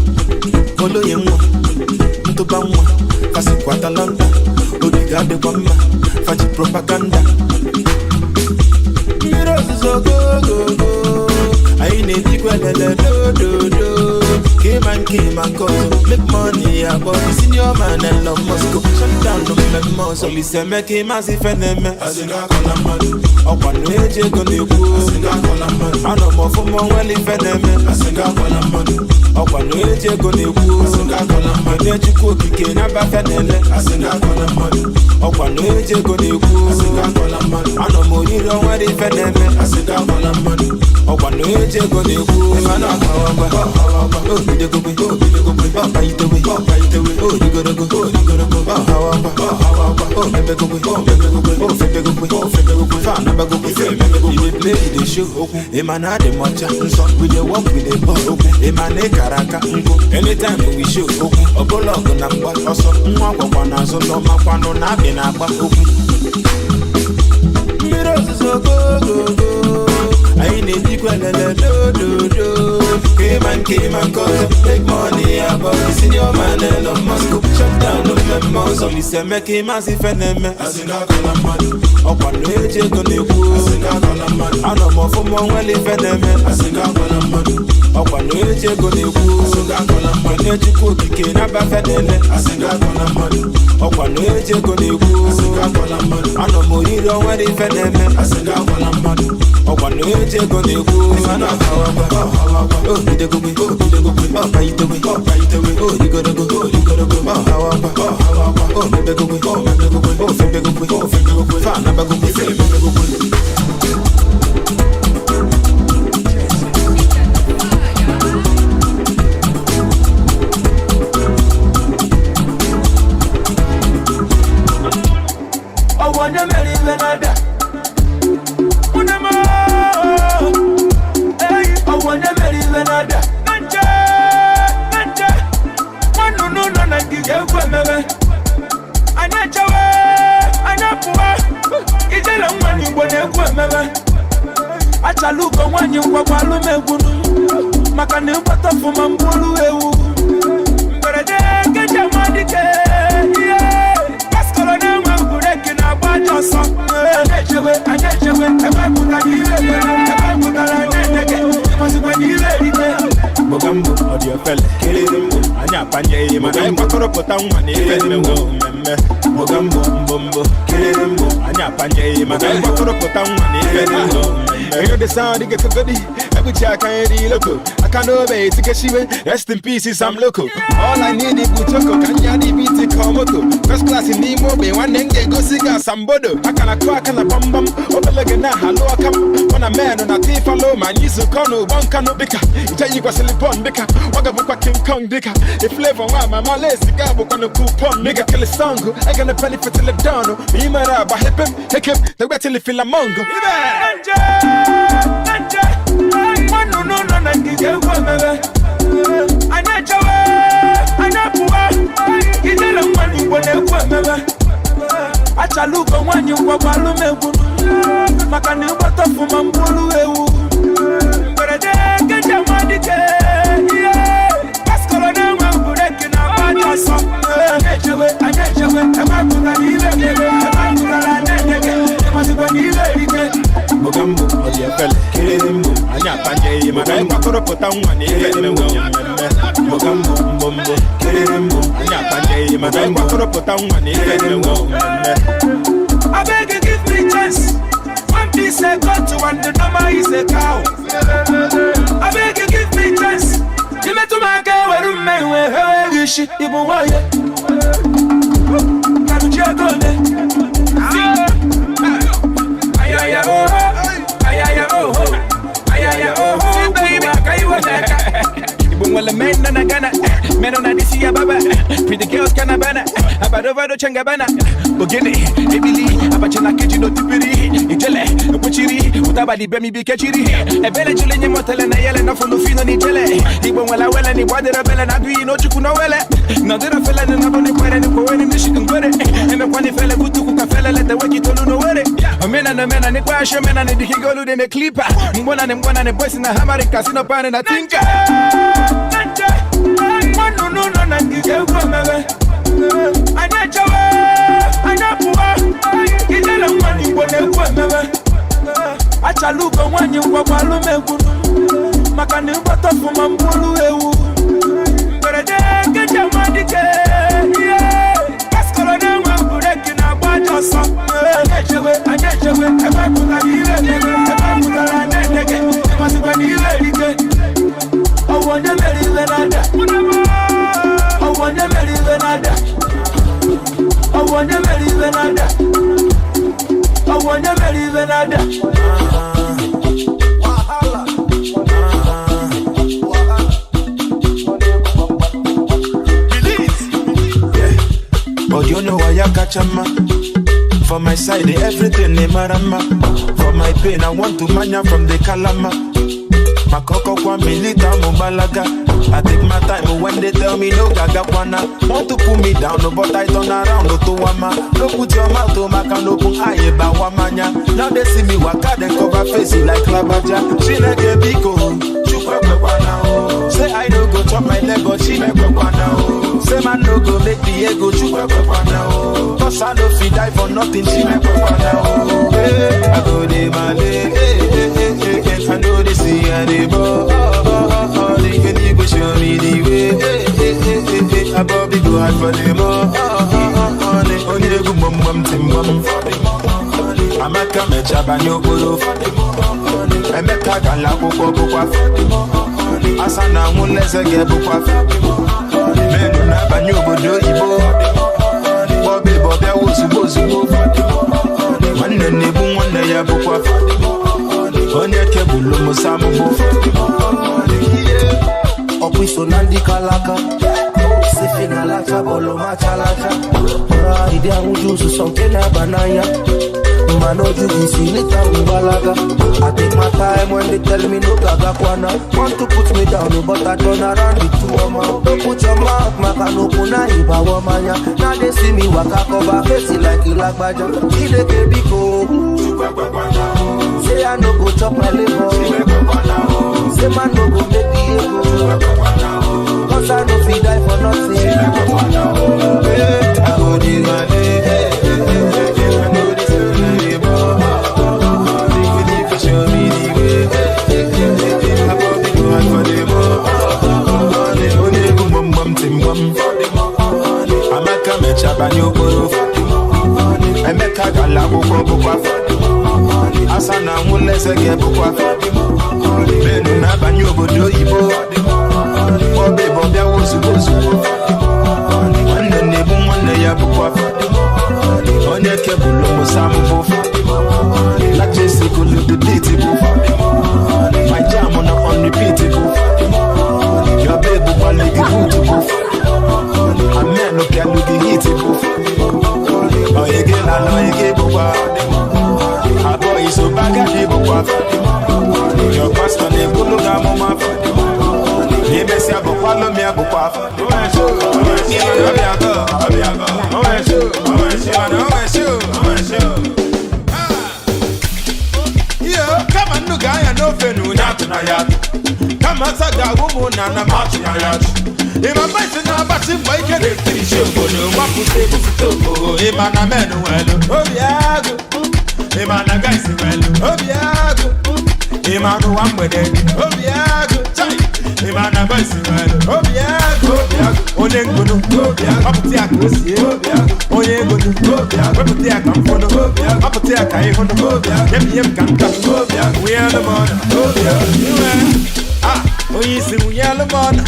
oloye nwa, ntụba nwa, fasikwa Atalanta, obi ga-adịkwa mma, faji propaganda. Mmiri ozuzo gogogo, anyị na-ejikwa elele dododo. Kema nke ma nke ọzọ, make money above the senior man Elon Musk. Shut down mmemme ọzọ, Olise Emeka ịmasị ife na-eme. Ọkwa na eji ego na-ekwu. Anọ m ọfụma onwere ife na-eme. Ọkwa na eji ego na-ekwu. Onye Chukwu okike na-abafe na-ele. Ọkwa na eji ego na-ekwu. Anọ m oriri onwere ife na-eme. Ọkwa na eji ego na-ekwu. Obidogogbe, obidogogbe, ọkpaitewe, ọkpaitewe, odigorogo, odigorogo, ọhawakwa, ọhawakwa, omebegogbe, omebegogbe, ofebegogbe, ofebegogbe, fanabagogbe, femebegogbe. You dey play, you dey show okwu, ịma na adị m ọcha nsọ. We dey work, we dey ball okwu, ịma na ịkara aka nkụ. Anytime we show okwu, ọbụla ọgụ na mgba ọsọ, nwa gwakwa n'azụ n'ọmakwanụ na abị na-agba okwu. Mmiri ozuzo gogogo, anyị na-ejikwa elele dododo. Kema nke ma nke ọzọ, make money above the senior man Elon Musk. Shut down mmemme ọzọ, Olise Emeka ịmasị ife na-eme. Ọkwa na eji ego na-ekwu. Anọ m ọfụma onwere ife na-eme. Ọkwa na eji ego na-ekwu. Onye Chukwu okike na-abafe na-ele. Ọkwa na eji ego na-ekwu. Anọ m oriri onwere ife na-eme. Ọkwa na eji ego na-ekwu. Obidogogbe, obidogogbe, ọkpaitewe, ọkpaitewe, odigorogo, odigorogo, ọhawakwa, ọhawakwa, omebegogbe, omebegogbe, ofebegogbe, ofebegogbe, fanabagogbe, femebegogbe. ngige egwu emebe. Anyị echewe, anyị apụwa. Ijele nwa n'Igbo na-egwu emebe. Achala ugo nwaanyị ngwagwa alụmegwunu. Maka na ịgbata ọfụma mgbolu ewu. Mberede nkeji amadike. Ihe paskọrọ na-enwe bureki na-agba ajọ ọsọ. Anyị echewe, anyị echewe, ebe pụtara ihe ekpere, ebe pụtara na-edege, ịmasịkwa na ihe erite. Mogambo, ọ dị ofele, anyị apanyeghị mana anyị gbakọrọpụta nwa na ife mmewe mmemme. Mogambo, mbombo, anyị apanyeghị mana anyị gbakọrọpụta nwa na ife mmewe mmemme. You know the sound, you get to goody. Every jack I ain't loco. I can't obey, it's a shiwe. Rest in peace, I'm loco. All I need is Butoko, Kanyadi beat Komoto. First class in Nemo, be one nenge go siga sambodo. I can a quack and a bum bum. Opelegana, hello, I come. When a man on a thief, hello, man, you so kono, one cano bika. Itayi was silipon bika. Wagabuka King Kong dika. If flavor, my malaise, gabu on a coupon, nigga, kill a song. I gonna benefit till it down. Me, my rabba, hip him, hick him, the wet till feel a mongo. Nwanụnụ nọ na ngige egwu emebe. Anyị echewe, anyị apụwa. Ijele nwa n'Igbo na-egwu emebe. Achala ugo nwaanyị ngwagwa alụmegwunu. Maka na ịgbata ọfụma mgbolu ewu. Mberede nkeji amadike. Ihe paskọrọ na-enwe bureki na-agba ajọ ọsọ. Anyị echewe, anyị echewe, ebe pụtara ihe ekele, ebe pụtara na-edege, ịmasịkwa na ihe erite. Mogambo, ọ dị efele, anyị apanyeghị mana anyị gbakọrọpụta nwa na ife mmewe mmemme. Mogambo, mbombo, anyị apanyeghị mana anyị gbakọrọpụta nwa na ife mmewe mmemme. I beg you give me chance. One piece a got to and the number is a cow. I beg you give me chance. You met to my girl where you may wear her she even why. Can you go there? Ay oh ay oh ay oh baby can you Well, men na Ghana, men on Addis Ababa, pretty girls can bana, abadova changabana, Ogene, Ebili, Abachana Keji no Tipiri, Ijele, Puchiri, Utabadi Bemi Bikechiri, Ebele Julian Motel and Ayala no Fulufino Nijele, Ibon Wella Wella, ni Wadera Bella, Nadu, no Chukuno Wella, Nadera Fella, and Nabone Quere, and Cohen and Michigan Quere, and the Kwani Fella Butuka Fella, let the Waki Tolu no Were, a man and a man and a Quash, a man and a Dikigolu in a Clipper, Mwana and one and a boys in the Hammer and Casino Pan and a Tinka. Nwanụnụ nọ na ngige egwu emebe. Anyị echewe, anyị apụwa. Ijele nwa n'Igbo na-egwu emebe. Achala ugo nwaanyị ngwagwa alụmegwunu. Maka na ịgbata ọfụma mgbolu ewu. Mberede nkeji amadike. Ihe paskọrọ na-enwe bureki na-agba ajọ ọsọ. Anyị echewe, anyị echewe, ebe pụtara ihe ekele, ebe pụtara na-edege, ịmasịkwa na ihe erike. Ọwụ onye mere iwe na-ada. Ọwụ onye mere iwe na-ada. Ọwụ onye mere iwe na-ada. Ọwụ onye mere iwe na-ada. But you know why I catch a man. For my side, everything they marama. For my pain, I want to mania from the Kalama. Makoko kwa milita mubalaga. I take my time when they tell me no gaga kwana. Want to pull me down, no, but I turn around no to wama. No put your mouth to my can open eye ba wamanya. Now they see me waka, they cover face like labaja. Chineke biko, chukwa kwana o. Say I no go chop my leg, but chineke kwana o. Say man no go make the ego, chukwa kwana o. Cause I no fit die for nothing, chineke kwana o. Hey, I go dey male, hey, hey, hey, hey. I know they see I dey ball. They can go show me the way. Hey, hey, hey, hey, hey. I Bobby go hard for them. Oh, oh, oh, oh. Only go mum mum tim mum. Amaka mecha banyo kolo. Emeka gala koko bukwa. Asana nwuneze ge bukwa. Menu na banyo obodo ibo. Bobby Bobby ozugbo ozugbo. Nwanne na-ebu nwanne ya bukwa. Onye kebụlụ musa mbụ. Ọkwa na ndị kalaka. Sifi na lacha bọọlụ macha lacha. Ịdị ahụju ụzụzọ nke na-aba n'anya. Man, no juju see later we balaga. I take my time when they tell me no gaga kwana. Want to put me down, but I turn around with two woman. Don't put your mouth, maka no kuna iba womanya. Now they see me waka cover face like ilagbaja. Chineke biko. Say I no go chop my liver. Say man no go make the ego. Cause I no fit die for nothing. I go dey my day. I know this is the show me the way. I probably go out for the money. Only go bum bum tim bum. Amaka mecha banyo boro. Emeka gala bukwa bukwa. Asana nwule sege bukwa. Menu na banyo obodo oyibo. Bobe bobe ozugbo ozugbo. Nwanne na-ebu nwanne ya bukwa. Onye kebụlụ musa mbụ. Like Jesse could look the beat. My jam on up on repeat. Your baby will like the boot. I'm man no can look the heat. Oh again I know again boy. A boy is so bad at the book. Your pastor ne bulu ga mama. Ni mesi abokwa lo mi abokwa. Kama nnuga anya n'ofe na onye atụ na ya atụ. Kama asa ga-agwụ m na na m atụ na ya atụ. Ịma mmaisi na-agbachi mgbe ike na-etirishi obodo gbapụta ebupụta okpogho. Ịma na men nwelu obi agụ. Ịma na guys nwelu obi agụ. Ịma n'ụwa mgbede dị obi agụ. Chai! Ịma na boys nwelu obi agụ. Onye ngonu ọpụta ya ka o sie. Onye egonu wepụta ya ka m fọnụ. Ọpụta ya ka ịhụnụ. Nye m ihe m ka nka. Wunye alụ m ọna. Onye isi wunye alụ m ọna.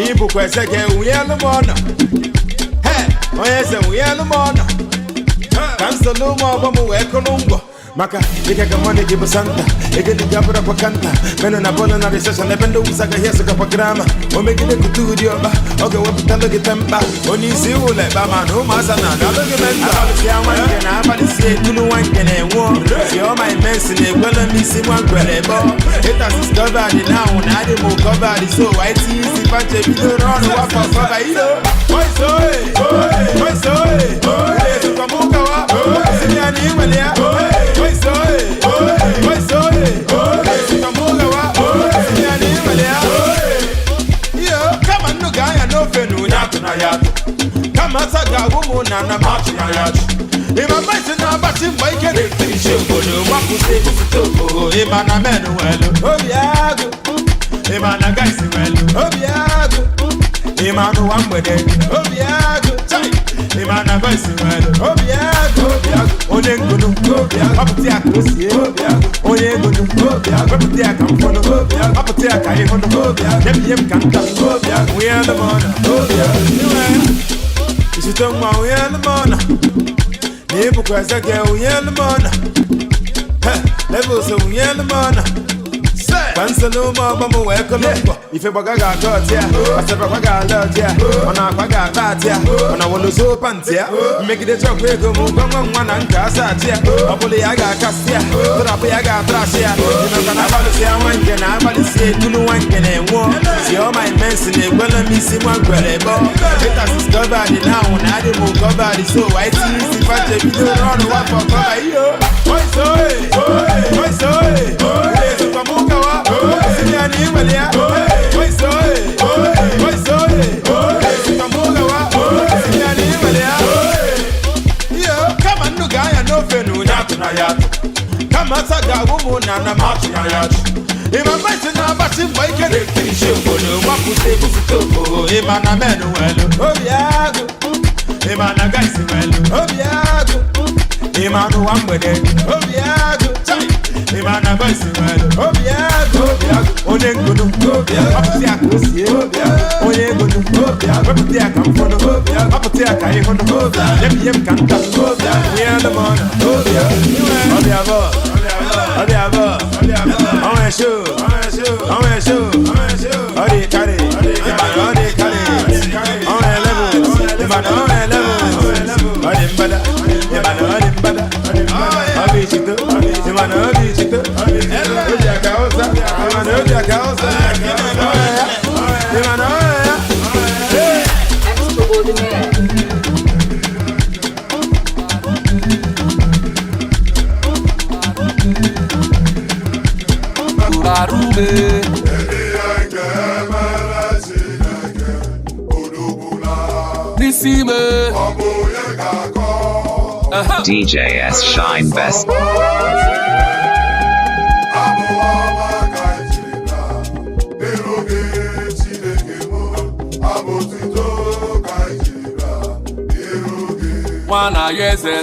Ibukwa eze gị wunye alụ m ọna. Onye eze wunye alụ m ọna. Ka m solo ụmụ ọgbọ m wee kụrụ ngwọ. Maka ike ka money gị bụ Santa. Ego dị gabụrụ kwa kanta. Menu na bọọlụ na recession ebe ndị wusa ga hie sokakwa grama. O megide kutu ụdị ọkpa. Ọ ga-ewepụtalụ gị tempa. Onye isi ụlọ ekpe ma na ụmụasa na adalụ gị menta. Abalịsịa nwa nke na abalịsịa etulu nwa nke na-enwụọ. Si ọma imensi na-ekwelu m isi nwa ngwere ebe ọ. Haters is covered now na adị m covered so I tinye isi panche bido n'ọnụ wafọ kọba ilo. Voice oe! Voice oe! Ezukwa m ụkawa. Si ya na inwere ya. Voice oe! Voice oe! Ezukwa m ụkawa. Si ya na inwere ya. Iyo, kama nnuga anya n'ofe na onye atụ na ya atụ. Kama asa ga-agwụ m na na m atụ na ya atụ. Ịma mmaisi na-agbachi mgbe ike na-etirishi obodo gbapụta ebupụta okpogho. Ịma na men nwelu obi agụ. Ịma na guys nwelu obi agụ. Ịma n'ụwa mgbede dị obi agụ. Chai! Ịma na boys nwelu obi agụ. Onye ngonu ọpụta ya ka o sie. Onye egonu wepụta ya ka m fọnụ. Ọpụta ya ka ịhụnụ. Nye m ihe m ka nka. Wunye alụ m ọna. Isite nwa wunye alụ m ọna. Na ibukwa eze gị wunye alụ m ọna. Levels wunye alụ m ọna. Ka nsolo ụmụ ọgbọ m wee kụlụ mbọ. Ife gbaga ga-akọ ọtị ya. Asịrịkwa ga-ala ọtị ya. Ọ na-akwa ga-akpa atị ya. Ọ na-awolozo pantị ya. Mmegide chọkwa ego m gwa nwa na nke asa atị ya. Ọ bụla ya ga-akasị ya. Tụrapụ ya ga-atrasị ya. Ịnọkwa na abalịsị ya nwa nke na abalịsị etulu nwa nke na-enwụọ. Si ọma imensi na-ekwelu m isi nwa ngwere ebe ọ. Haters is covered now na adị m covered so I tinye isi panche bido n'ọnụ wafọ kọba iyo. Voice oe! Voice oe! Ezukwa m ụkawa. Si ya na inwere ya. Voice oe! Voice oe! Ezukwa m ụkawa. Si ya na inwere ya. Iyo, kama nnuga anya n'ofe na onye atụ na ya atụ. Kama asa ga-agwụ m na na m atụ na ya atụ. Ịma mmaisi na-agbachi mgbe ike na-etirishi obodo gbapụta ebupụta okpogho. Ịma na men nwelu obi agụ. Ịma na guys nwelu obi agụ. Ịma n'ụwa mgbede dị obi agụ. Chai! Ịma na boys nwelu obi agụ. Onye ngonu ọpụta ya ka o sie. Onye egonu wepụta ya ka m fọnụ. Ọpụta ya ka ịhụnụ. Nye m ihe m ka nka. Wunye alụ m ọna. Ọbịa bọ. Ọbịa bọ. Ọnwa esho. Ọnwa esho. Ọ dị karị. Ịma na ọ dị karị. Ọnwa levels. Ịma na ọnwa levels. Ọ dị mbada. Ịma na ọ dị mbada. n'isi m. DJ S Shine Best. Nwana ya eze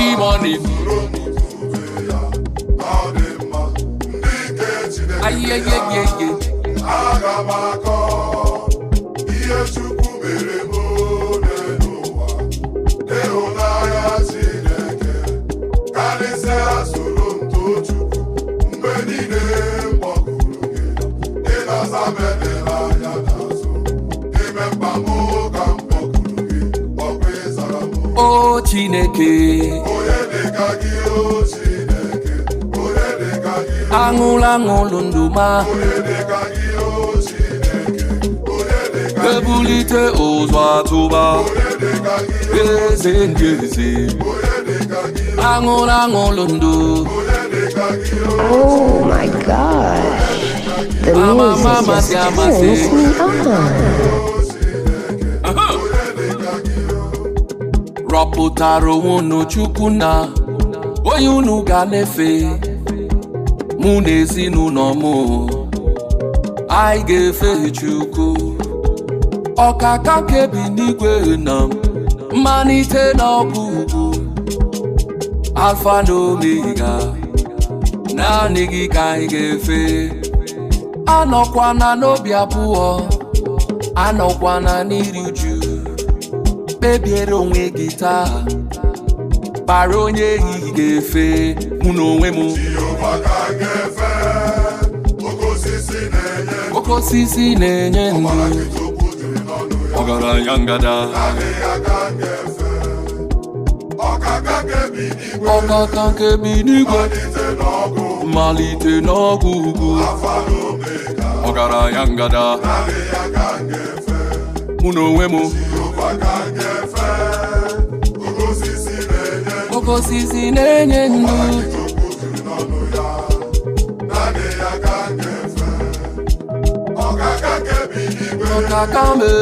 Imoni ayeyeyeye. Aga m akọ ihe Chukwu mere m n'ụwa, ịhụnanya Chineke karịsịa soro m too Chukwu mgbe niile m kpọkuru gị, ị na-aza m edela anya n'azụ, ime mkpa m ka m kpọkuru gị, ọkwa ịzara m. O Chineke, onye dịka gị, o Chineke, onye dịka gị, aṅụlụ aṅụlụ ndụ ma onye dịka gị, o Chineke, onye dịka gị, ebulite ụzọ atụba onye dịka gị, eze ndị eze, onye dịka gị, aṅụlụ aṅụlụ ndụ. Onye dịka gị, Oh my gosh. The music just turns me on. Rọpụtara onwe unu Chukwu na onye unu ga na-efe, mụ na ezinụlọ m anyị ga-efe Chukwu. Ọkaka kebi n'igwe na mmalite na ọgwụgwụ, Alfa na Omega, naanị gị ka anyị ga-efe. Anọkwana n'obi abụọ, anọkwana n'iri uju, kpebiere onwe gị taa, bara onye ehihie ga-efe. Mụ na onwe m, Jehova ka m ga-efe, oke osisi na-enye ndụ. Oke osisi na-enye ndụ, Ọbara gị tupu jiri n'ọnụ ya, ọgaranya ngada, naanị ya ka m ga-efe. Ọkaka kebi n'igwe, ọkaka nke bi n'igwe, malite n'ọgụ, mmalite n'ọgwụ ugwu, Alfa na Omega, ọgaranya ngada, naanị ya ka m ga-efe. Mụ na onwe m, Jehova ka m ga-efe, oke osisi na-enye ndụ. Oke osisi na-enye ndụ, Ọbara gị tupu jiri n'ọnụ ya, naanị ya ka m ga-efe. Ọkaka kebi n'igwe, ọkaka me,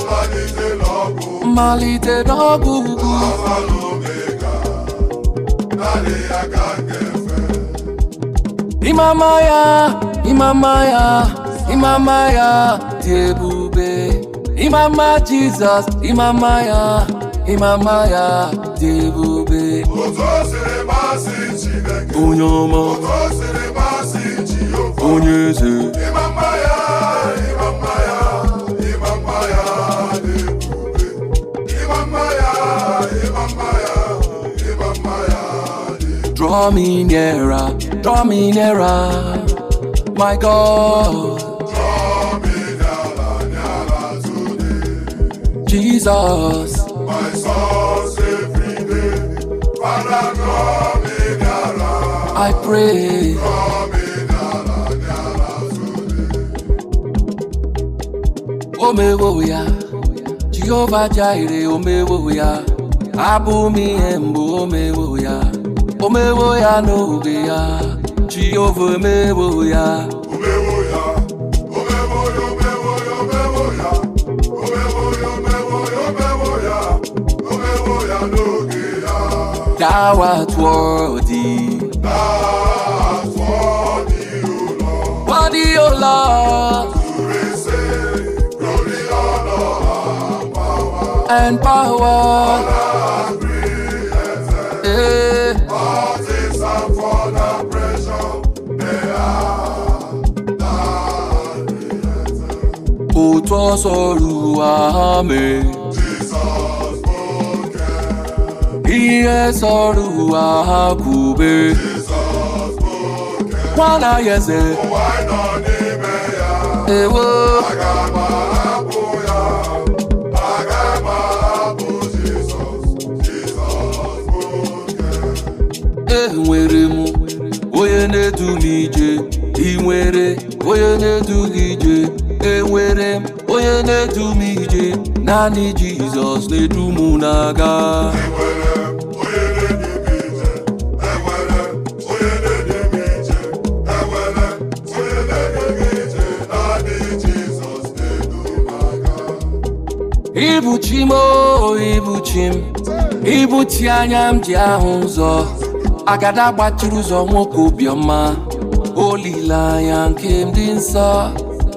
malite n'ọgụ, mmalite n'ọgwụ ugwu, Alfa na Omega, naanị ya ka m ga-efe. Ịmama ya, ịmama ya, ịmama ya dị ebube. Ịmama Jizọs, ịmama ya, ịmama ya dị ebube. Otu o siri masị Chineke, Onye ọma, otu o siri masị Jehova, onye eze, ịma mma ya, ịma mma ya, ịma mma ya dị ebube. Ịma mma ya, ịma mma ya, ịma mma ya dị ebube. Draw me nearer, draw me nearer, my God. Draw me nearer, nearer to thee. Jesus, My source every day. Father, draw me nearer, I pray. draw me nearer, nearer to thee. Omewo ya, Jehovah Jireh, omewo ya, abụ m ihe mbụ, omewo ya, omewo ya n'oge ya, Jehovah omewo ya. Omewo ya, omewo ya, omewo ya, omewo ya, omewo ya, omewo ya, omewo ya, omewo ya n'oge ya. Thou art worthy, That's worthy, O Lord, worthy, O Lord, to receive glory, honor, and power. And power. All created, Eh. all things are for the pressure, they are thou created. Otu ọsọ ruo ame, Jesus spoke, ihe sọrọ ụwa ha kwube. Jesus spoke. Nwana ya eze, Ụwa nọ n'ime ya, ewo. Aga m ahapụ ya, aga m ahapụ Jizọs, Jizọs bụ oke. Enwere m onye na-edu m ije, ị nwere onye na-edu gị ije. Enwere m onye na-edu m ije, naanị Jizọs na-edu m na-aga. Enwere m onye na-edu m ije, enwere m onye na-edu m ije, enwere m onye na-edu m ije, naanị Ibuchi m o, ibuchi m, ibuchi anya m ji ahụ ụzọ. Agada gbachiri ụzọ nwoke obiọma, olileanya nke m dị nsọ.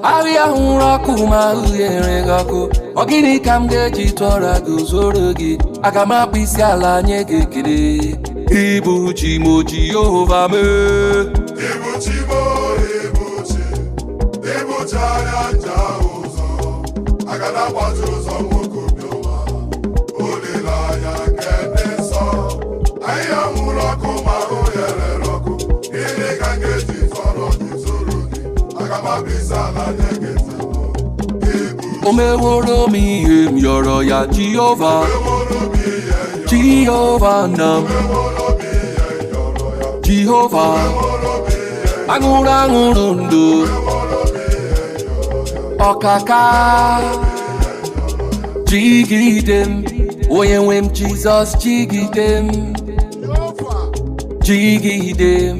Ahịa hụrụ ọkụ ma ahụghere gị ọkụ. Ọ gịnị ka m ga-eji tụọra gị zoro gị? Aga m akpụ isi ala nye gị ekele. Ibuchi m o Jehova mee. Ibuchi m o, ibuchi, ibuchi anya nje ahụ ụzọ. Agada gbachiri ụzọ nwoke obiọma, olileanya nke dị nsọ. Ahịhịa nwụrụ ọkụ ma ahụ ya rere ọkụ. Gịnị ka m ga-eji tụọrọ gị zoro gị? Aga m akpụ isi ala nye gị ekele. O meworo m ihe m yọrọ ya Jehova. Jehova na m. Jehova aṅụrụ aṅụrụ ndụ. Ọkaka jigide m, onye nwe m Jizọs jigide m, jigide m,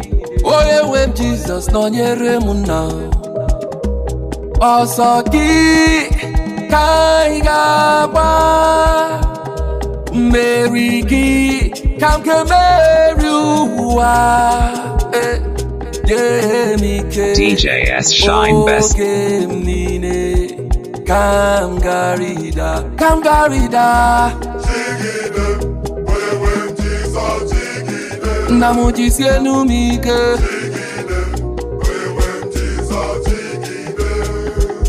onye nwe m Jizọs nọnyere m nna. Ọsọ gị ka anyị ga-agba, mmeri gị ka m ga-emeri ụwa. Nye m ike DJ S Shine Best. Oge m niile ka m garida, ka m garida. Nna m jisie enu m ike.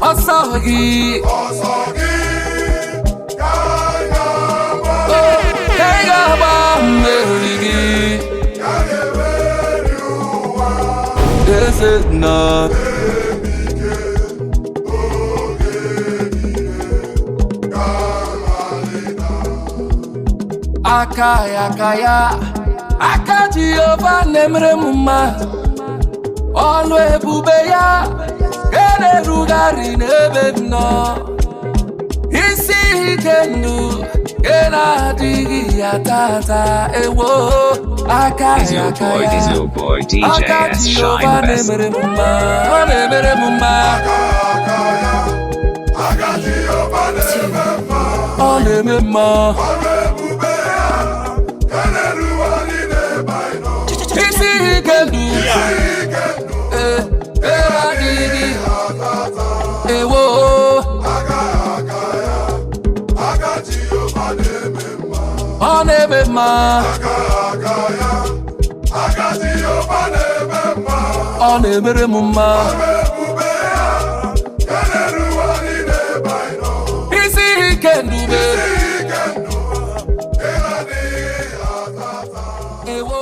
Ọsọ gị ka ị ga-agba, mmeri gị eze nna. Aka ya, aka ya, aka Jehova na-emere m mma. Ọlụ ebube ya ka na-erugharị n'ebe m nọ. Isi ike ndụ ke na-adịghị ya tata ewo. Aka Is ya, your aka boy, ya, is your boy DJ aka S Jehova Shine Best. na-emere m mma. Ọ na-emere m mma. Ọ na-eme mma. Isi ike ndụ adịghị ewo. Ọ na-eme mma. Ọ na-emere m mma. Isi ike ndube ewo.